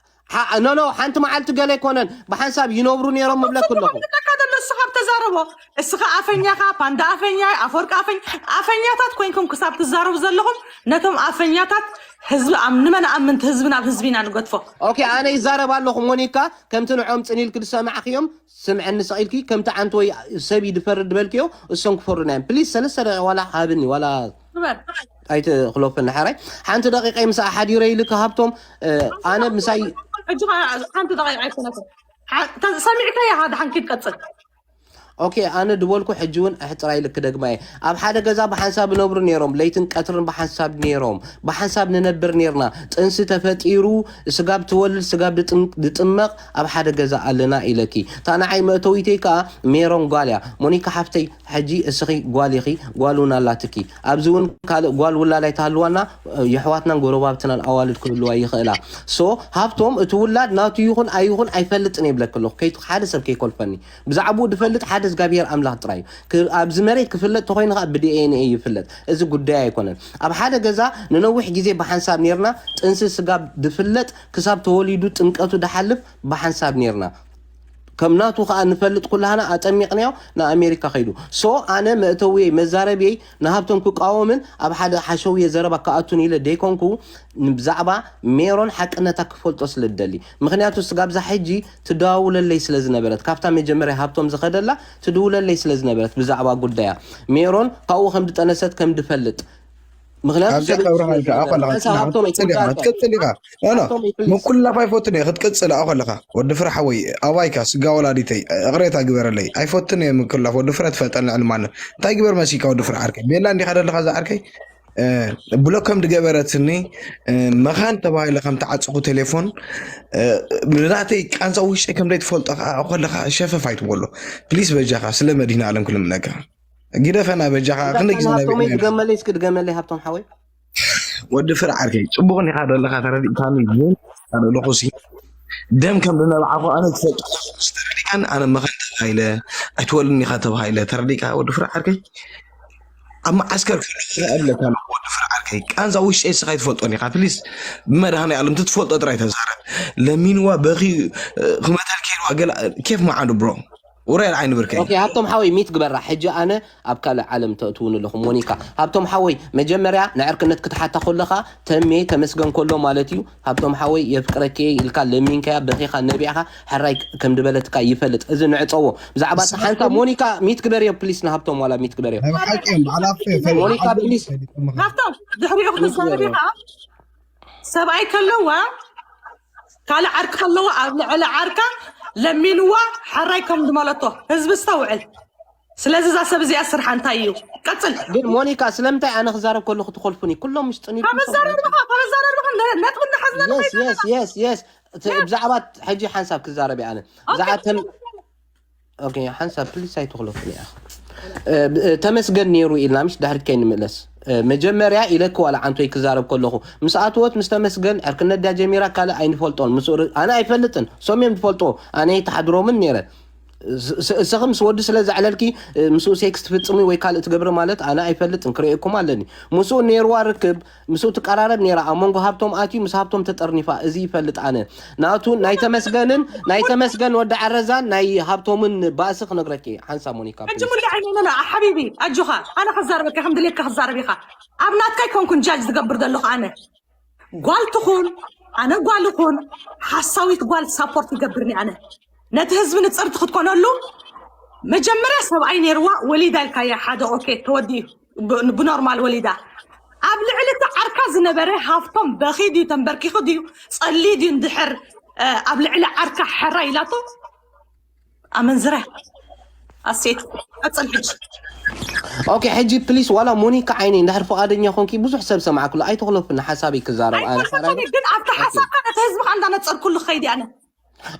ሓ-፣ ኖ፣ ኖ፣ ሓንቲ መዓልቲ ገለ ኣይኮነን፣ ብሓንሳብ ይነብሩ ነይሮም እብለኪ ኣለኹ። ተቃደሎ፣ እስኻ ተዛረቦ። እስኻ ኣፈኛኻ፣ ፓንዳ ኣፈኛ፣ ኣፈወርቂ ኣፈኛ፣ ኣፈኛታት ኮይንኩም ክሳብ ትዛረቡ ዘለኹም፣ ነቶም ኣፈኛታት ህዝቢ ኣብ ንመን ኣምንቲ ህዝቢ ናብ ህዝቢ ኢና ንገድፎ። ኦኬ፣ ኣነ ይዛረብ ኣለኹ ሞኒካ፣ ከምቲ ንዖም ጽን ኢልኪ ዝሰማዕክዮም፣ ስምዐኒ ስቕ ኢልኪ፣ ከምቲ ዓንቶ ወይ ሰብ እዩ ዝፈርድ ዝበልክዮ፣ እሶም ክፈርዱና እዮም። ፕሊዝ፣ ሰለስተ ደቂቕ ዋላ ሃብኒ፣ ዋላ ግበር። ኣይትኽለፈኒ ሓራይ። ሓንቲ ደቂቐ ምሳኣ ሓዲረ ኢልካ ሃብቶም፣ እ፣ ኣነ ምሳይ ሕጂ ኸ-፣ ሓንቲ ደቂቕ ኣይኮነትን። ሓ-፣ ተ-፣ ሰሚዕካያ፣ ሃ፣ ደሓን ኪድ ቀጽል። ኦኬ፣ ኣነ ድበልኩ ሕጂ እውን እሕፅር ኣይልክ ደግማ እየ። ኣብ ሓደ ገዛ ብሓንሳብ ይነብሩ ነይሮም፣ ለይትን ቀትርን ብሓንሳብ ነይሮም፣ ብሓንሳብ ንነብር ነይርና። ጥንሲ ተፈጢሩ፣ ስጋብ ትወልድ፣ ስጋብ ድጥም- ድጥመቕ ኣብ ሓደ ገዛ ኣለና ኢለኪ። እታ ንዓይ መእተዊተይ ከዓ ሜሮን ጓል እያ። ሞኒካ ሓፍተይ፣ ሕጂ እስኺ ጓል ኢኺ፣ ጓል እውን ኣላትኪ። ኣብዚ እውን ካልእ ጓል ውላድ ኣይትሃልዋና፣ የሕዋትናን ጎረባብትናን ኣዋልድ ክህልዋ ይኽእላ። ሶ ሃብቶም እቲ ውላድ ናቱ ይኹን ኣይኹን ኣይፈልጥን የብለክ ኣለኹ። ከይት- ሓደ ሰብ ከይኮልፈኒ። ብዛዕባኡ ድፈልጥ ሓደ እግዚኣብሄር ኣምላኽ ጥራይ እዩ። ክ- ኣብዚ መሬት ክፍለጥ ተኾይኑ ከዓ ብዲኤንኤ ይፍለጥ። እዚ ጉዳይ ኣይኮነን። ኣብ ሓደ ገዛ ንነዊሕ ግዜ ብሓንሳብ ኔርና፣ ጥንሲ ስጋብ ድፍለጥ ክሳብ ተወሊዱ ጥምቀቱ ድሓልፍ ብሓንሳብ ኔርና። ከም ናቱ ከዓ ንፈልጥ ኩላህና ኣጠሚቕናዮ ንኣሜሪካ ከይዱ። ሶ ኣነ መእተውየይ መዛረብየይ ንሃብቶም ክቃወምን ኣብ ሓደ ሓሸውየ ዘረባ ክኣቱን ኢለ ደይኮንኩ፣ ብዛዕባ ሜሮን ሓቅነታ ክፈልጦ ስለ ዝደሊ። ምክንያቱ ስጋብዛ ሕጂ ትደዋውለለይ ስለ ዝነበረት፣ ካብታ መጀመርያ ሃብቶም ዝኸደላ ትድውለለይ ስለ ዝነበረት ብዛዕባ ጉዳያ ሜሮን ካብኡ ከም ዝጠነሰት ከም ዝፈልጥ። ምክንያቱ ኣብዚ ሰብ ክብርኻ እዩ ኢልካ፣ ዝነበረ ኣኾ ኣለኻ፣ ሓንሳብ ሃብቶም ክትቅጽል ኢኻ፣ ኣይትውዳእከ። ክትቅጽል ኢኻ። ኖ፣ ኖ፣ ሃብቶም ይፍልስ። ምኩላፍ ኣይፈቱን እየ፣ ክትቅጽል ኣኾ ኣለኻ። ወዲ ፍረ ሓወይ፣ ኣባይካ፣ ስጋ ወላዲተይ፣ እቕሬታ ግበረለይ። ኣይፈቱን እየ ምኩላፍ፣ ወዲ ፍረ ትፈልጠኒ ልዕሊ ማንም። እንታይ ግበር መሲካ ወዲ ፍረ ዓርከይ? ቤላ እንዲኻ ደለኻ እዛ ዓርከይ? እ፣ ብሎክ ከም ዝገበረትኒ፣ እ፣ መኻን ተባሂለ ከም ተዓጽኹ ቴሌፎን፣ እ፣ ንናተይ ቃንዛ ውሽጠይ ከም ዘይትፈልጦ ከኣ ከለኻ ሸፈፍ ኣይትበሎ። ፕሊስ በጃኻ፣ ስለ መድህን ኣለም ክልምነካ። ግደፈና በጃኻ፣ ክንደይ ግዜ ሃብቶም ነቢዕና ኢና። ድገመለይ፣ እስኪ ድገመለይ ሃብቶም ሓወይ። ወዲ ፍረ ዓርከይ፣ ጽቡቕ እንዲኻ ዘለኻ ተረዲእካኒ፣ ግን ኣነ ኣለኹ ሲ፣ ደም ከም ዝነብዓኹ ኣነ ክፈልጥ ከለኹ፣ ምስ ተረዲእካኒ፣ ኣነ መኻን ተባሂለ፣ ኣይትወልን ኢኻ ተባሂለ፣ ተረዲእካ ወዲ ፍረ ዓርከይ? ኣብ መዓስከር ከለኹ እብለካ ኣለኹ፣ ወዲ ፍረ ዓርከይ፣ ቃንዛ ውሽጠይ እስኻ ኣይትፈልጦን ኢኻ፣ ፕሊስ፣ ብመድሃኔ ኣለም፣ ትትፈልጦ ጥራይ ተዛረብ። ለሚንዋ፣ በኺ፣ ክመተል ከይድዋ፣ ገለ፣ ኬፍ መዓዱ፣ ብሮ። ውረድ ዓይኒ ብርከይ። ኦኬ፣ ሃብቶም ሓወይ፣ ሚት ግበራ። ሕጂ ኣነ ኣብ ካልእ ዓለም ተእትውኒ ኣለኹም። ሞኒካ፣ ሃብቶም ሓወይ፣ መጀመርያ ንዕርክነት ክትሓታ ከለኻ፣ ተሜ ተመስገን ከሎ ማለት እዩ። ሃብቶም ሓወይ፣ የፍቅረኪ ኢልካ ለሚንካያ፣ በኺኻ፣ ነቢዕኻ፣ ሕራይ ከም ዝበለትካ ይፈልጥ። እዚ ንዕጸዎ። ብዛዕባ እቲ ሓንሳብ ሞኒካ፣ ሚት ግበርዮ፣ ፕሊስ፣ ንሃብቶም ዋላ ሚት ግበርዮ። ናይ ብሓቂ እዮም፣ በዓል ኣፌ፣ ሞኒካ፣ ፕሊስ። ሃብቶም፣ ድሕሪኡ ክትዛረብ ኢኻ። ሰብኣይ ከለዋ፣ ካልእ ዓርኪ ከለዋ፣ ኣብ ልዕሊ ዓርካ ለሚንዋ፣ ሕራይ ከም ዝመለቶ። ህዝቢ ኣስተውዕል። ስለዚ እዛ ሰብ እዚኣ ስርሓ እንታይ እዩ? ቀጽል። ግን ሞኒካ፣ ስለምንታይ ኣነ ክዛረብ ከለኹ ትኾልፉኒ? ኩሎም ምስ ጥኒትኩም ካብ ኣዛራርባኻ፣ ካብ ኣዛራርባኻ ነ-፣ ነጥቢ እናሓዝና ንኸይድ ኣለና። የስ፣ የስ፣ የስ። እቲ ብዛዕባ ሕጂ ሓንሳብ ክዛረብ እየ ኣነ። ኦኬ። ብዛዕባ ተም-፣ ኦኬ፣ ሓንሳብ ፕሊስ ኣይትኹለፉኒ ኢኻ። እ፣ ብ-፣ እ፣ ተመስገን ነይሩ ኢልና ምሽ ድሕሪት ከይንምለስ። እ፣ መጀመርያ ኢለኪ ዋላ ዓንቶይ ክዛረብ ከለኹ፣ ምስ ኣትወት ምስ ተመስገን ዕርክነት ድያ ጀሚራ ካልእ ኣይንፈልጦን። ምስኡ ር-፣ ኣነ ኣይፈልጥን። ሶም እዮም ዝፈልጥዎ። ኣነ ኣይተሓድሮምን ነይረ። ስ-፣ ስ-፣ እስኺ ምስ ወዲ ስለ ዘዕለልኪ፣ እ፣ ምስኡ ሴክስ ትፍጽሚ ወይ ካልእ ትገብሪ ማለት ኣነ ኣይፈልጥን። ክርእየኩም ኣለኒ። ምስኡ ነይርዋ ርክብ፣ ምስኡ ትቀራረብ ነይራ። ኣብ መንጎ ሃብቶም ኣትዩ ምስ ሃብቶም ተጠርኒፋ። እዚ ይፈልጥ ኣነ። ናቱ ናይ ተመስገንን፣ ናይ ተመስገን ወዲ ዓረዛን ናይ ሃብቶምን ባእሲ ክነግረኪ እየ። ሓንሳብ ሞኒካ፣ ሕጂ ፕሊዝ። ሙሉ ዓይኒ፣ ኖ፣ ኖ፣ ሓቢቢ፣ ኣጆኻ። ኣነ ክዛረበካ፣ ከም ድሌትካ ክዛረብ ኢኻ። ኣብ ናትካ ኣይኮንኩን ጃጅ ዝገብር ዘለኹ ኣነ። ጓል ትኹን፣ ኣነ ጓል ይኹን፣ ሓሳዊት ጓል ሳፖርት ይገብርኒ ኣነ። ነቲ ህዝቢ ንጽርቲ ክትኮነሉ፣ መጀመርያ ሰብኣይ ነይርዋ፣ ወሊዳ ኢልካያ፣ ሓደ ኦኬ፣ ተወዲኡ፣ ብ-፣ ብኖርማል ወሊዳ። ኣብ ልዕሊ እቲ ዓርካ ዝነበረ ሃፍቶም በኺ ድዩ፣ ተንበርኪኹ ድዩ፣ ጸሊ ድዩ፣ እንድሕር፣ እ፣ ኣብ ልዕሊ ዓርካ ሕራ ኢላቶ፣ ኣመንዝራ። ኣሴት፣ ቀጽል ሕጂ። ኦኬ፣ ሕጂ ፕሊስ፣ ዋላ ሞኒካ ዓይነይ፣ እንድሕር ፍቓደኛ ኮንኪ፣ ብዙሕ ሰብ ሰማዕክሉ፣ ኣይተኽለፉኒ፣ ሓሳበይ ክዛረብ፣ ኣነ ኣይኮልኩ ሓራይ ግን ኣብቲ ሓሳብካ ነቲ ህዝቢ ከኣ እንዳነጸርኩሉ ክኸይድ እየ ኣነ።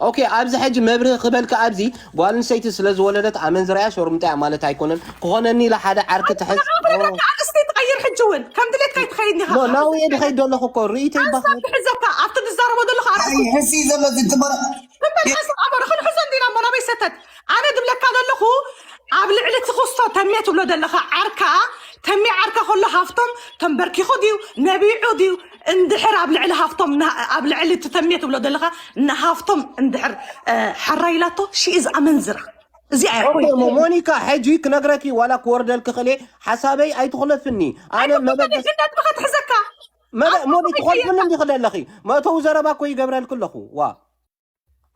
ኦኬ፣ ኣብዚ ሕጂ መብርሂ ክበልካ፣ ኣብዚ ጓል ኣንስተይቲ ስለ ዝወለደት ኣመንዝራ እያ፣ ሸርሙጣ እያ ማለት ኣይኮነን። ክኾነኒ ኢላ ሓደ ዓርኪ ትሕዝ። ንዓኻ ኦ። ንብረካ ኣንስተይቲ ቀይር ሕጂ እውን። ከም ድሌትካ ኣይትኸይድን ኢኻ። ኖ፣ ናውየ ድኸይድ ዘለኹ እኮ፣ ርኢተይ ሓንሳብ ባህ። ትሕዘካ፣ ኣብቲ ትዛረቦ ዘለኻ ኣርኪ። ኣይ፣ ሕሲ ዘሎ ዝትመረ። ትንበል ሓንሳብ ኣበረ፣ ክንሕዞ እንዲና እሞ ናበይ ሰተት? ኣነ ድብለካ ዘለኹ፣ ኣብ ልዕሊ እቲ ክስቶ ተሜ ትብሎ ዘለኻ ዓርካ፣ ተሜ ዓርካ ከሎ ሃፍቶም ተንበርኪኹ ድዩ፣ ነቢዑ ድዩ፣ እንድሕር ኣብ ልዕሊ ሃፍቶም፣ ና-፣ ኣብ ልዕሊ እቲ ተሜ ትብሎ ዘለኻ፣ ንሃፍቶም እንድሕር፣ እ፣ ሕራይ ኢላቶ፣ she is ኣመንዝራ። እዚኣ እያ ኦኬ፣ ፖይንት። ሞ-፣ ሞኒካ፣ ሕጂ ክነግረኪ ዋላ ክወርደልኪ ክእለ፣ ሓሳበይ ኣይትኹለፍኒ። ኣነ ኣይትኹለፍኒ፣ መበገስ-፣ ግን ነጥብኻ ትሕዘካ። መበ-፣ ኣንተ ሞኒ፣ ትኾልፍኒ ከይቀየርካ። እንዲ ክደለኺ። መእተዊ ዘረባ እኮ ይገብረልኪ ኣለኹ። ዋ።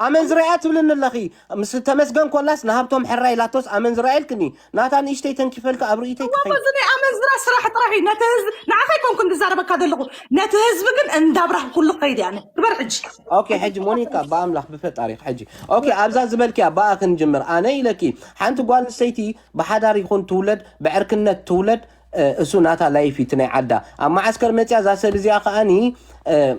ኣመንዝራ እያ ትብልኒ ኣለኺ። ምስ ተመስገን ኮላስ ንሃብቶም ሕራይ ኢላቶስ ኣመንዝራ ኢልክኒ። ናታ ንእሽተይ ተንኪፈልካ ኣብ ርእይተይ ክኸይድ። እዚ ናይ ኣመንዝራ ስራሕ ጥራሕ እዩ። ነቲ ህዝቢ ንዓኻ ኣይኮንኩን ዝዛረበካ ዘለኹ፣ ነቲ ህዝቢ ግን እንዳብራህኩሉ ክኸይድ እየ ኣነ። ግበር ሕጂ። ኦኬ፣ ሕጂ ሞኒካ ብኣምላኽ ብፈጣሪኽ ሕጂ ኦኬ፣ ኣብዛ ዝበልክያ ብኣ ክንጅምር። ኣነ ኢለኪ ሓንቲ ጓል ኣንስተይቲ ብሓዳር ይኹን ትውለድ ብዕርክነት ትውለድ እሱ ናታ ላይፍ እዩ እቲ ናይ ዓዳ። ኣብ መዓስከር መፅያ እዛ ሰብ እዚኣ ከዓኒ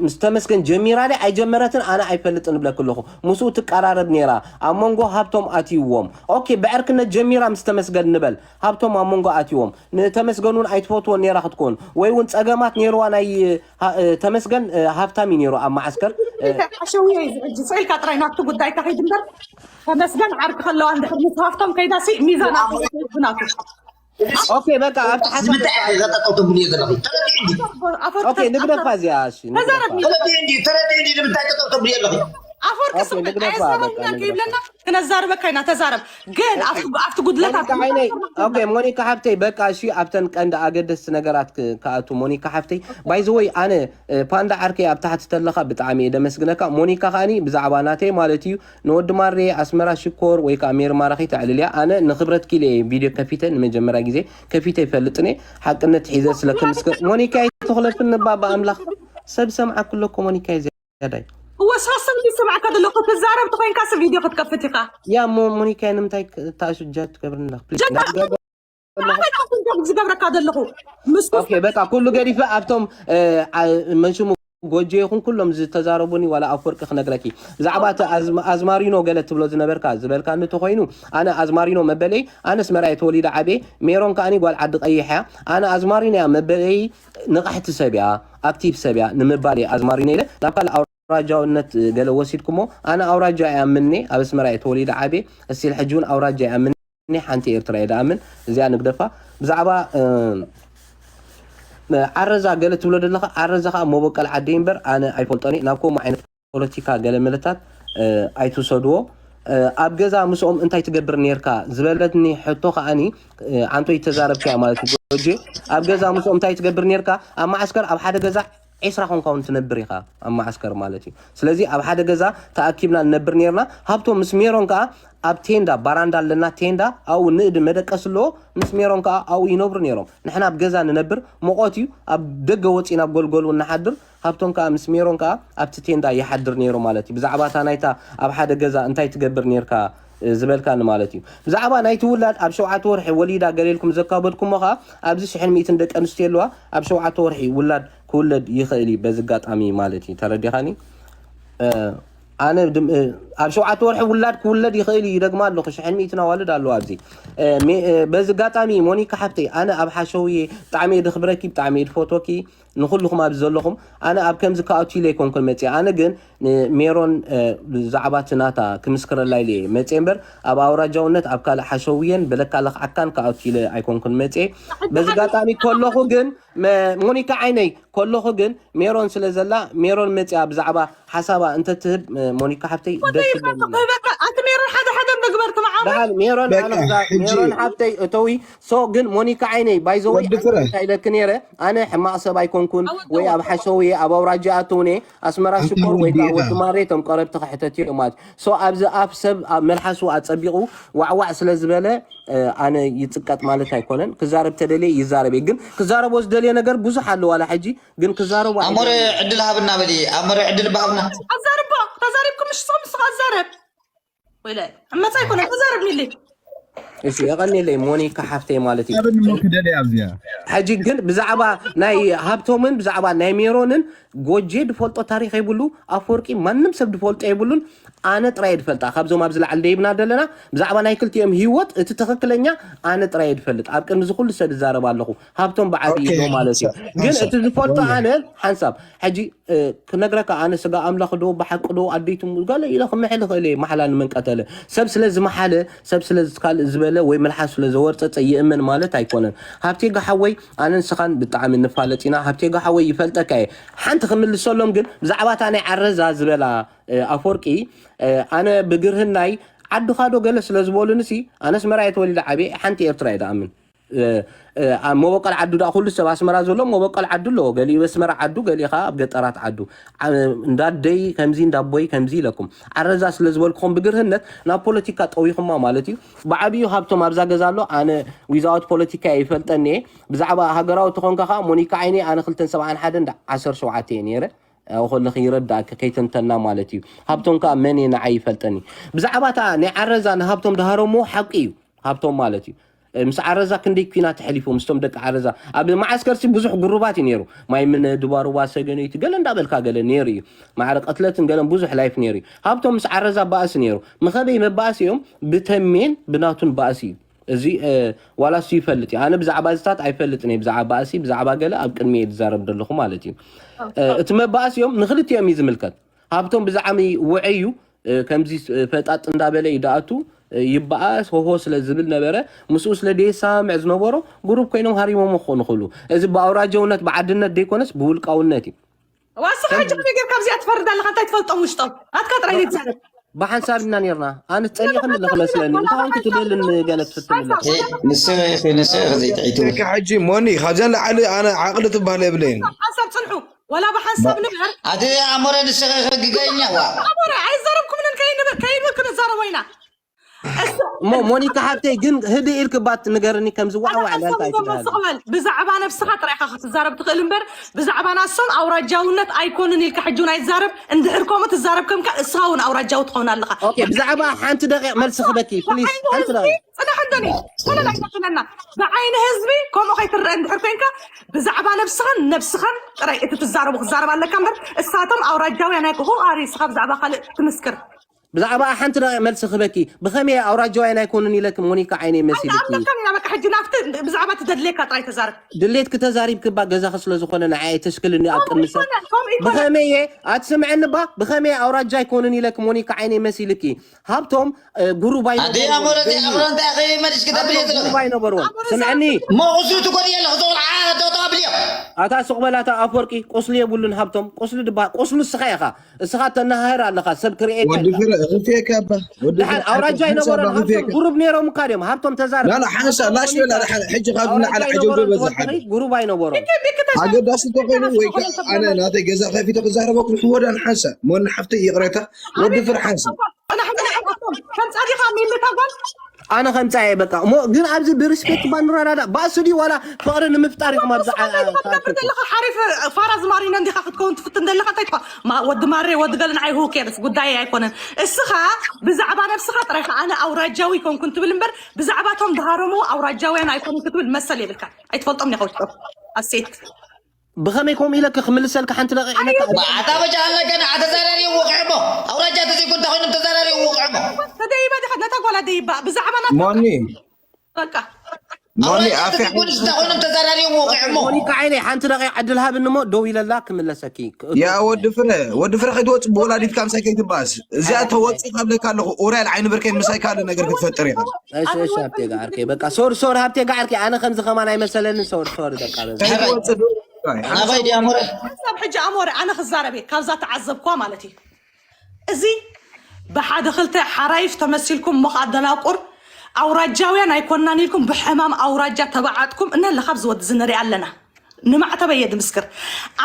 ምስ ተመስገን ጀሚራ ድያ ኣይጀመረትን ኣነ ኣይፈልጥን እብለክ ኣለኹ። ምስኡ ትቀራረብ ነይራ፣ ኣብ መንጎ ሃብቶም ኣትይዎም። ኦኬ፣ ብዕርክነት ጀሚራ ምስ ተመስገን ንበል፣ ሃብቶም ኣብ መንጎ ኣትይዎም። ንተመስገን እውን ኣይትፈትዎን ነይራ ክትኮን ወይ እውን ፀገማት ነይርዋ ናይ ተመስገን ሃብታም እዩ ነይሩ ኣብ መዓስከር። ሓሸውየ እዩ ሕጂ ስኢልካ ጥራይ ናብቲ ጉዳይ ተኸይድ እምበር ተመስገን ዓርኪ ከለዋ እንድሕር ምስ ሃብቶም ከይዳሲ ሚዛን ኣብናቱ። ኦኬ፣ በቃ ኣብቲ ሓሳብ ንምንታይ ኢኺ ጠጠው ተብልዮ ዘለኺ? ተረዲእኒ። ኦኬ፣ ንግደፋ እዚኣ። እሺ፣ ንግደፋ። ተረዲእኒ፣ ተረዲእኒ፣ ንምንታይ ጠጠው ተብልዮ ኣለኺ? ኣፈወርቂ ኦኬ፣ ስምዒት ንግደፋ፣ ኣየዛረበና በቃ፣ ንግደፋ። ከይብለና ክነዛርበካ ኢና። ተዛረብ ግን ኣብቲ ኣብቲ ጉድለታት ሞኒካ ዓይነይ፣ ኦኬ፣ ሞኒካ ሓብተይ፣ በቃ እሺ፣ ኣብተን ቀንዲ ኣገደስቲ ነገራት ክ- ክኣቱ። ሞኒካ ሓብተይ፣ ባይዘወይ ኣነ እ፣ ፓንዳ ዓርከይ ኣብ ታሕቲ ተለኻ ብጣዕሚ እየ ደመስግነካ። ሞኒካ ከኣኒ ብዛዕባ ናተይ ማለት እዩ ንወዲ ማሬ ኣስመራ ሽኮር ወይ ከዓ ሜሪ ማራኺ ተዕልልያ። ኣነ ንክብረት ኪለ እየ ቪድዮ ከፊተ ንመጀመርያ ግዜ ከፊተ ይፈልጥን እየ። ሓቅነት ሒዘ ስለ ክምስከ ሞኒካ ይትኽለፍኒ ባ ብኣምላኽ ሰብ ሰምዓኩ ኣለኩ ሞኒካ እየ ዝያዳይ እወ ሶስተ እንዲ ሰማዕካ ዘለኹ ትዛረብ ተኮይንካ ስ ቪድዮ ክትከፍት ኢኻ። ያ ሞ- ሞኒካ ንምንታይ ክ- ታሹ ጃጅ ትገብርኒ ኣለኽ ፕሊዝ እንዳትገብር ዝገብረካ ዘለኹ ምስ ኦኬ በቃ ኩሉ ገዲፈ ኣብቶም እ፣ ዓ- መንሽሙ ጎጆ ይኹን ኩሎም ዝተዛረቡኒ ዋላ ኣፈወርቂ ክነግረኪ ብዛዕባ እቲ ኣዝማ- ኣዝማሪኖ ገለ ትብሎ ዝነበርካ ዝበልካኒ እንተኮይኑ ኣነ ኣዝማሪኖ መበለይ ኣነ ኣስመራ እየ ተወሊደ ዓብየ ሜሮን ከዓኒ ጓል ዓዲ ቀይሕ እያ ኣነ ኣዝማሪኖ እያ መበለይ ንቕሕቲ ሰብ እያ ኣክቲቭ ሰብ እያ ንምባል እየ ኣዝማሪኖ ኢለ ናብ ካልእ ኣውራጃውነት ገለ ወሲድኩሞ ኣነ ኣውራጃ እየ ኣምኔ ኣብ ኣስመራ እየ ተወሊደ ዓብየ እስቲል ሕጂ እውን ኣውራጃ እየ ኣምኔ እኔ ሓንቲ ኤርትራ እየ ደኣምን እዚኣ ንግደፋ ብዛዕባ ዓረዛ ገለ ትብሎ ዘለኻ ዓረዛ ከዓ መበቀል ዓደይ እምበር ኣነ ኣይፈልጦን እየ ናብ ከምኡ ዓይነት ፖለቲካ ገለ መለታት ኣይትውሰድዎ ኣብ ገዛ ምስኦም እንታይ ትገብር ነርካ ዝበለትኒ ሕቶ ከዓኒ ዓንቶ ይተዛረብካያ ማለት እዩ ጎጄ ኣብ ገዛ ምስኦም እንታይ ትገብር ነርካ ኣብ ማዓስከር ኣብ ሓደ ገዛ ዒስራ ኮንካ እውን ትነብር ኢኻ ኣብ ማዓስከር ማለት እዩ ስለዚ ኣብ ሓደ ገዛ ተኣኪብና ንነብር ነርና ሃብቶም ምስ ሜሮን ከዓ ኣብ ቴንዳ ባራንዳ ኣለና ቴንዳ ኣብኡ ንእዲ መደቀስ ኣለዎ ምስ ሜሮን ከዓ ኣብኡ ይነብሩ ነይሮም ንሕና ኣብ ገዛ ንነብር ሞቆት እዩ ኣብ ደገ ወፂና ጎልጎል እውን ንሓድር ሃብቶም ከዓ ምስ ሜሮን ከዓ ኣብቲ ቴንዳ ይሓድር ነይሩ ማለት እዩ ብዛዕባ እታ ናይታ ኣብ ሓደ ገዛ እንታይ ትገብር ነርካ ዝበልካኒ ማለት እዩ ብዛዕባ ናይቲ ውላድ ኣብ ሸውዓተ ወርሒ ወሊዳ ገሌልኩም ዘካበድኩሞ ከዓ ኣብዚ ሽሕን ሚእትን ደቂ ኣንስትዮ ኣለዋ ኣብ ሸውዓተ ወርሒ ውላድ ክውለድ ይኽእል እዩ በዚ ኣጋጣሚ ማለት እዩ ተረዲኻኒ ኣነ ኣብ ሸውዓተ ወርሒ ውላድ ክውለድ ይኽእል እዩ ይደግማ ኣለኹ ሽሕን ሚእትን ኣዋልድ ኣለዋ ኣብዚ በዚ ኣጋጣሚ ሞኒካ ሓብተይ ኣነ ኣብ ሓሸውየ ብጣዕሚ ድኽብረኪ ብጣዕሚ ድፈቶኪ ንኹልኹም ኣብዚ ዘለኹም ኣነ ኣብ ከምዚ ክኣቱ ኢለ ኣይኮንኩን መፅየ ኣነ ግን ንሜሮን ብዛዕባ እቲ ናታ ክምስክረላ ኢለ እየ መፅየ እምበር ኣብ ኣውራጃውነት ኣብ ካልእ ሓሸውየን በለካ ለኽዓካን ክኣቱ ኢለ ኣይኮንኩን መፅየ በዚ ኣጋጣሚ ከለኹ ግን ሞኒካ ዓይነይ ከለኹ ግን ሜሮን ስለ ዘላ ሜሮን መፅያ ብዛዕባ ሓሳባ እንተትህብ ሞኒካ ሓብተይ ደስ ትብለኒ ኣቲ ሜሮን ሓደ ሓደ ምግበር ትመዓወት ሜሮን ኣነ ሜሮን ሓብተይ እተዊ ሶ ግን ሞኒካ ዓይነይ ባይዘወይ እንታይ ኢለኪ ነይረ ኣነ ሕማቕ ሰብ ኣይኮንኩን ወይ ኣብ ሓሸውየ ኣብ ኣውራጃ ኣትውነ ኣስመራ ሽኮር ወይ ከዓ ወዲ ማሬ እቶም ቀረብቲ ክሕተት እዮም ማለት ሶ ኣብዚ ኣፍ ሰብ ኣብ መልሓሱ ኣፀቢቑ ዋዕዋዕ ስለ ዝበለ ኣነ ይፅቀጥ ማለት ኣይኮነን ክዛረብ ተደልየ ይዛረብ ግን ክዛረቦ ዝደልየ ነገር ብዙሕ ኣሎ ዋላ ሕጂ ግን ክዛረቡ ኣሞረ ዕድል ሃብና በሊ ኣሞረ ዕድል ባሃብና ኣዛርቦ ተዛሪብኩም ምሽ ጾም ስኻ ኣዛረብ ወይለ እመጻ ይኮነ ተዛረብ ሚሊ እሺ የቐኒለይ ሞኒካ ሓፍተይ ማለት እዩ ብንሞ ክደለ ኣብዚያ ሕጂ ግን ብዛዕባ ናይ ሃብቶምን ብዛዕባ ናይ ሜሮንን ጎጄ ድፈልጦ ታሪክ የብሉ ኣፈወርቂ ማንም ሰብ ድፈልጦ የብሉን ኣነ ጥራይ ድፈልጣ ካብዞም ኣብዚ ላዕሊ ደይብና ዘለና ብዛዕባ ናይ ክልቲኦም ህይወት እቲ ትክክለኛ ኣነ ጥራይ ድፈልጥ ኣብ ቅድሚ ዝኩሉ ሰብ ዝዛረብ ኣለኹ ሃብቶም ብዓቢ ኢዶ ማለት እዩ ግን እቲ ዝፈልጦ ኣነ ሓንሳብ ሕጂ ክነግረካ ኣነ ስጋ ኣምላኽ ዶ ብሓቂ ዶ ኣደይቱም ገለ ኢለ ክምሕል ይኽእል እየ ማሕላ ንመን ቀተለ ሰብ ስለ ዝመሓለ ሰብ ስለ ካልእ ዝበለ ወይ መልሓስ ስለ ዘወርፀፀ ይእመን ማለት ኣይኮነን ሃብቴ ጋሓወይ ኣነ ንስኻን ብጣዕሚ ንፋለጥ ኢና ሃብቴ ጋሓወይ ይፈልጠካ እየ ሓንቲ ክምልሰሎም ግን ብዛዕባ እታ ናይ ዓረዛ ዝበላ ኣፈወርቂ ኣነ ብግርህናይ ዓድኻ ዶ ገለ ስለ ዝበሉንሲ ኣነስ መራየ ተወሊደ ዓብየ ሓንቲ ኤርትራ እየ ደኣምን እ፣ እ፣ ኣብ መበቆል ዓዱ ደኣ ኩሉ ሰብ ኣስመራ ዘሎ መበቆል ዓዱ ኣለዎ። ገሊኡ ኣስመራ ዓዱ፣ ገሊኡ ኸዓ ኣብ ገጠራት ዓዱ። ዓ-፣ እንዳደይ ከምዚ እንዳቦይ ከምዚ ኢለኩም። ዓረዛ ስለ ዝበልኩኹም ብግርህነት ናብ ፖለቲካ ጠዊኹማ ማለት እዩ። ብዓብዩ ሃብቶም ኣብዛ ገዛ ኣሎ። ኣነ ዊዛውት ፖለቲካ ይፈልጠኒ እየ። ብዛዕባ ሃገራዊ ተኾንካ ኸዓ ሞኒካ ዓይኒ ኣነ ክልተን ሰብዓን ሓደን ዓሰርተ ሸውዓተ እየ ነይረ። ኣብኡ ከለኺ ይረዳእኪ ከይተንተና ማለት እዩ። ሃብቶም ከኣ መን እየ ንዓይ ይፈልጠኒ። ብዛዕባ እታ ናይ ዓረዛ ንሃብቶም ድሃረሞ ሓቂ እዩ። ሃብቶም ማለት እዩ። እ፣ ምስ ዓረዛ ክንደይ ኲናት ተሕሊፉ ምስቶም ደቂ ዓረዛ። ኣብ መዓስከርሲ ብዙሕ ጉሩባት እዩ ነይሩ። ማይ ምን ድባሩባ ሰገነይቲ ገለ እንዳበልካ ገለ ነይሩ እዩ። ማዕረ ቀትለትን ገለን ብዙሕ ላይፍ ነይሩ እዩ። ሃብቶም ምስ ዓረዛ ባእሲ ነይሩ። መኸበይ መባእሲ እዮም። ብተሜን ብናቱን ባእሲ እዩ። እዚ፣ እ፣ ዋላ እሱ ይፈልጥ እዩ። ኣነ ብዛዕባ እዚታት ኣይፈልጥን እየ። ብዛዕባ ባእሲ፣ ብዛዕባ ገለ ኣብ ቅድሚ እየ ዝዛረብ ዘለኹ ማለት እዩ። እ፣ እቲ መባእሲኦም ንክልቲኦም እዩ ዝምልከት። ሃብቶም ብዛዕሚ ውዐይ እዩ፣ እ፣ ከምዚ ስ-፣ እ፣ ፈጣጥ እንዳበለ እዩ ደኣቱ፣ እ፣ ይበኣስ ሆሆ ስለ ዝብል ነበረ። ምስኡ ስለ ደየሰማምዕ ዝነበሮ ጉሩብ ኮይኖም ሃሪሞም ክኾኑ ክእሉ። እዚ ብኣውራጃውነት ብዓድነት ደይኮነስ ብውልቃውነት እዩ። ዋስኻ ሕጂ ከመይ ጌርካ ኣብዚኣ ትፈርድ ኣለኻ? እንታይ ትፈልጦም ውሽጦም? ኣትካ ጥራይ ዘይትዛረብ። ብሓንሳብ ኢና ኔርና። ኣነ ትጸሊእኽኒ ኣለኺ መስለኒ። እንታይ ኮንኪ ትደልን ገለ ትፍትኒ ኣለኺ? ንስኺ ኢኺ፣ ንስኺ ኢኺ ዘይትዕይትዊ። ኢልካ ሕጂ ሞኒ፣ ካብዚኣ ንላዕሊ ኣነ ዓቕሊ ትበሃል የብለይን። ሓንሳብ ጽንሑ። ወላ ብሓንሳብ ንበር። ኣቲ ኣሞረ ንስኺ ኢኺ ግገኛ ዋ። ኣሞረ፣ ኣይዛረብኩምን ከይንብ-፣ ከይንብል ክንዛረቦ ኢና። እሱ እሞ ሞኒካ ሓብተይ ግን ህድእ ኢልኪ ባት ንገርኒ ከምዚ ዋዕዋዕ ኢላ እንታይ ሓንሳብ ትበሃል? ስቕ በል። ብዛዕባ ነብስኻ ጥራይ ኢኻ ክትዛረብ ትኽእል እምበር፣ ብዛዕባ ናሶም ኣውራጃውነት ኣይኮንን ኢልካ ሕጂ እውን ኣይዛረብ። እንድሕር ከምኡ ትዛረብ ከምካ፣ እስኻ እውን ኣውራጃዊ ትኸውን ኣለኻ። ኦኬ፣ ብዛዕባ ሓንቲ ደቂቕ መልሲ ክበኪ፣ ፕሊስ፣ ብዓይኒ ሓንቲ ህዝቢ ደቂቕ። ጽናሕ እንተኒ፣ ኮነ ኣይትፈትነና። ብዓይኒ ህዝቢ ከምኡ ከይትረአ እንድሕር ኮይንካ፣ ብዛዕባ ነብስኻን ነብስኻን ጥራይ እቲ ትዛረቦ ክትዛረብ ኣለካ እምበር፣ እሳቶም ኣውራጃውያን ኣይኮ-፣ who are you እስኻ ብዛዕባ ካልእ ትምስክር? ብዛዕባ ሓንቲ ደቂቕ መልሲ ክበኪ፣ ብኸመይ ኣውራጃውያን ኣይኮኑን ኢለኪ ሞኒካ ዓይነይ መሲልኪ? ኣይተኣምነካን ኢና፣ በቃ ሕጂ ናብቲ ብዛዕባ ትደድልየካ ጥራይ ተዛረብ። ድሌትኪ ተዛሪብኪ እባ ገዛኺ ስለ ዝኾነ ንዓይ ኣይተሽክልኒ ኣብ ከምኡ ቅድሚ ሰብ። ይኮነ፣ ከምኡ ይኮነ። ብኸመይ እየ? ኣትስምዕኒ እባ፣ ብኸመይ ኣውራጃ ኣይኮኑን ኢለኪ ሞኒካ ዓይነይ መሲልኪ? ሃብቶም፣ እ፣ ጉሩብ ኣደይ ኣይነበርዎን። ኣሞረ፣ ኣደይ ኣሞረ፣ እንታይ ኢኺ መሊስኪ ተብልዮ ዘለኺ? ጉሩብ ኣይነበርዎን። ኣሞረ፣ ስምዕኒ። እሞ ቁስሉ ትጎድእዮ ኣለኺ፣ እዞም ዓ-፣ ዶ-፣ ዶ-፣ ኣብልዮ። ኣታ ሱቕ በል፣ ኣታ ኣፈወርቂ፣ ቁስሊ የብሉን ሃብቶም። ቁስሊ ድባ-፣ ቁስሉ እስኻ ኢኻ። እስኻ ተነሃህር ኣለኻ፣ ሰብ ክርእየካ ወዲ ኢልካ። ፍረ፣ እኽፍየካ እባ። ወዲ ደሓን ፍረ፣ ኣውራጃ ሓንሳብ ኣይነበሮን፣ ሃብቶም እኽፍየካ። ጉሩብ ነይሮም እኳ ድዮም፣ ሃብቶም ተዛረብ። ላላ፣ ሓንሳ-፣ ላሽ በል፣ ደሓን፣ ሕጂ ካብ ኣውራጃ ንላዕሊ ዓጀውጀው ኣይነበሮን በዛሓ። ትፈልጥኒ፣ ጉሩብ ኣይነበሮን። ኣገዳሲ እንተኾይኑ ወይ ከዓ ኣነ ናተይ ገዛ ከፊተ ክዛረበኩም ሕወዳን ሓንሳ-፣ ሞኒ ሓፍተይ ይቕሬታ፣ ወዲ ፍረ ሓንሳ-። ኣነ ሓንቲ ሓፍቶም ከም ጻዲኻ ሚሊ እታ ጓል ኣነ ከም ጻየ በቃ። እሞ ግን ኣብዚ ብሪስፔክት እባ ንረዳዳእ። ባእሲ ድዩ ዋላ ፍቕሪ ንምፍጣር ኢኹም ኣብዚ ዓ-፣ ዓ-፣ ክትገብር ዘለኻ ሓሪፍ ፋራ ዝማሪኖ እንዲኻ ክትከውን ትፍትን ዘለኻ እንታይ ትኾ-፣ ማ-፣ ወዲ ማሬ፣ ወዲ ገለ ንዓይ who cares፣ ጉዳየይ ኣይኮነን። እስኻ ብዛዕባ ነብስኻ ጥራይ ኢኻ ኣነ ኣውራጃዊ ኣይኮንኩን ትብል እምበር ብዛዕባ እቶም ድሃረሙ ኣውራጃውያን ኣይኮኑን ክትብል መሰል የብልካ። ኣይትፈልጦም ኢኻ ውሽጦም። ኣሴት። ብኸመይ ከምኡ ኢለኪ ክምልሰልኪ ሓንቲ ደቂቕ ኢለኪ? ኣታ በጃ ኣለከ ንዓ ተዛራሪ ወቕዕሞ። ኣውራጃ ተዘይኮን እንታይ ኮይኖም ተዛራሪ ወቕዕሞ። ተደይባ ዲኻ ነታ ጓል ኣደይባ ብዛዕባ ናታ ሞኒ። በቃ። ሞኒ ኣውራጃ ኣፌ ተዘይኮን እንታይ ኮይኖም ተዛራሪ ወቕዕሞ። ሞኒካ ዓይነይ ሓንቲ ደቂቕ ዕድል ሃብኒ እሞ ደው ኢለላ ክምለሰኪ። ያ ወዲ ፍረ፣ ወዲ ፍረ ከይትወጽእ ብወላዲትካ ምሳይ ከይትባእስ። እዚኣ ተወጽእ ካብለካ ኣለኹ። ኡራኤል ዓይኒ ብርከይ ምሳይ ካልእ ነገር ክትፈጥር ኢኻ። እሺ፣ እሺ፣ ሃብቴ ጋዓርከይ። በቃ ሶሪ፣ ሶሪ፣ ሃብቴ ጋዓርከይ። ኣነ ከምዚ ከማን ኣይመሰለንን። ሶሪ፣ ሶሪ፣ በቃ በዛ። ከይትወጽእ ዶ-፣ ኣይ፣ ኣባይ ዲያሞረ። ሓንሳብ ሕጂ ኣሞረ ኣነ ክዛረብ እየ፣ ካብዛ ተዓዘብኳ ማለት እዩ። እዚ ብሓደ ክልተ ሓራይፍ ተመሲልኩም እሞ ከኣ ደናቁር ኣውራጃውያን ኣይኮንናን ኢልኩም ብሕማም ኣውራጃ ተባዓጥኩም እነለ ካብዚ ወዲ እዚ ንሪኣ ኣለና። ንማዕተበይ እየ ድምስክር።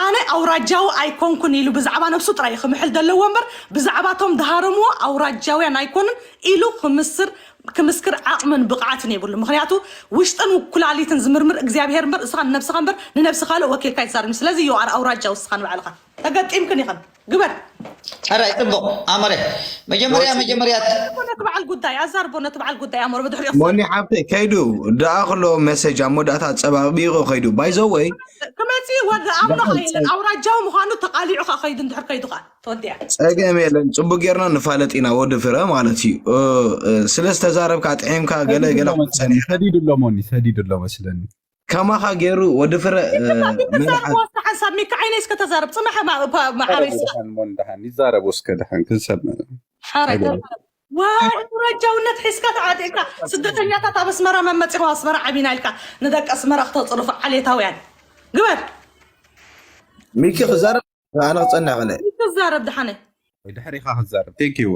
ኣነ ኣውራጃዊ ኣይኮንኩን ኢሉ ብዛዕባ ነብሱ ጥራይ እዩ ክምሕል ዘለዎ እምበር ብዛዕባ እቶም ድሃረምዎ ኣውራጃውያን ኣይኮንን ኢሉ ክምስር፣ ክምስክር ዓቕምን ብቕዓትን የብሉ። ምኽንያቱ ውሽጥን ኩላሊትን ዝምርምር እግዚኣብሄር እምበር እስኻ ንነብስኻ እምበር ንነብሲ ካልእ ወኪልካ ኣይትዛረብን። ስለዚ you are ኣውራጃዊ እስኻ ንባዕልኻ። ተገጢምክን ኢኽን። ግበር። ሕራይ ጽቡቕ ኣመረ። መጀመርያ፣ መጀመርያ ነቲ በዓል ጉዳይ፣ ኣዛርቦ ነቲ በዓል ጉዳይ ኣመረ ብድሕሪኡ። ሞኒ ሓብተይ፣ ከይዱ ደኣ ክሎ መሰጅ ኣብ መወዳእታ ጸባቢቑ ከይዱ። By the way፣ ክመጽእ ወዲ ኣምኖ ደሓን ሃይለ ጸ- ኣውራጃዊ ምዃኑ ተቓሊዑ ከኣ ከይዱ፣ እንድሕር ከይዱ ከኣ ተወዲኣ። ጸገም የለን። ጽቡቕ ጌርና ንፋለጥ ኢና፣ ወዲ ፍረ ማለት እዩ። እ፣ እ፣ ስለ ዝተዛረብካ፣ ጥዒምካ፣ ገለ፣ ገለ ሰዲዱ ኣሎ፣ ክትጸንሕ። ሰዲዱ ኣሎ ሞኒ፣ ሰዲዱ ኣሎ መስለኒ። ከማኻ ገይሩ ወዲ ፍረ፣ እ፣ ይትዛረብ፣ መርሓ- ወስተ ሓንሳብ ሚካ ዓይነይ እስከ ተዛረብ። ጽናሕ ማ-፣ ማ-፣ ማ-፣ ዓበይ ስጋ። ደሓን ሞን ደሓን ይዛረቡ እስከ ደሓን ክንሰምዕ። ሓራይ። ኣይገርም። ዋይ፣ ኣውራጃውነት ሒዝካ ተዓጢቕካ። ስደተኛታት ኣብ ኣስመራ መመጺኹም ኣስመራ ዓቢና ኢልካ ንደቂ ኣስመራ ክተጽርፉ ዓሌታውያን። ግበር። ሚኪ ክዛረብ ኣነ ክጸንሕ ከለ። ይትዛረብ ደሓነ። ድሕሪኻ ክዛረብ። Thank you።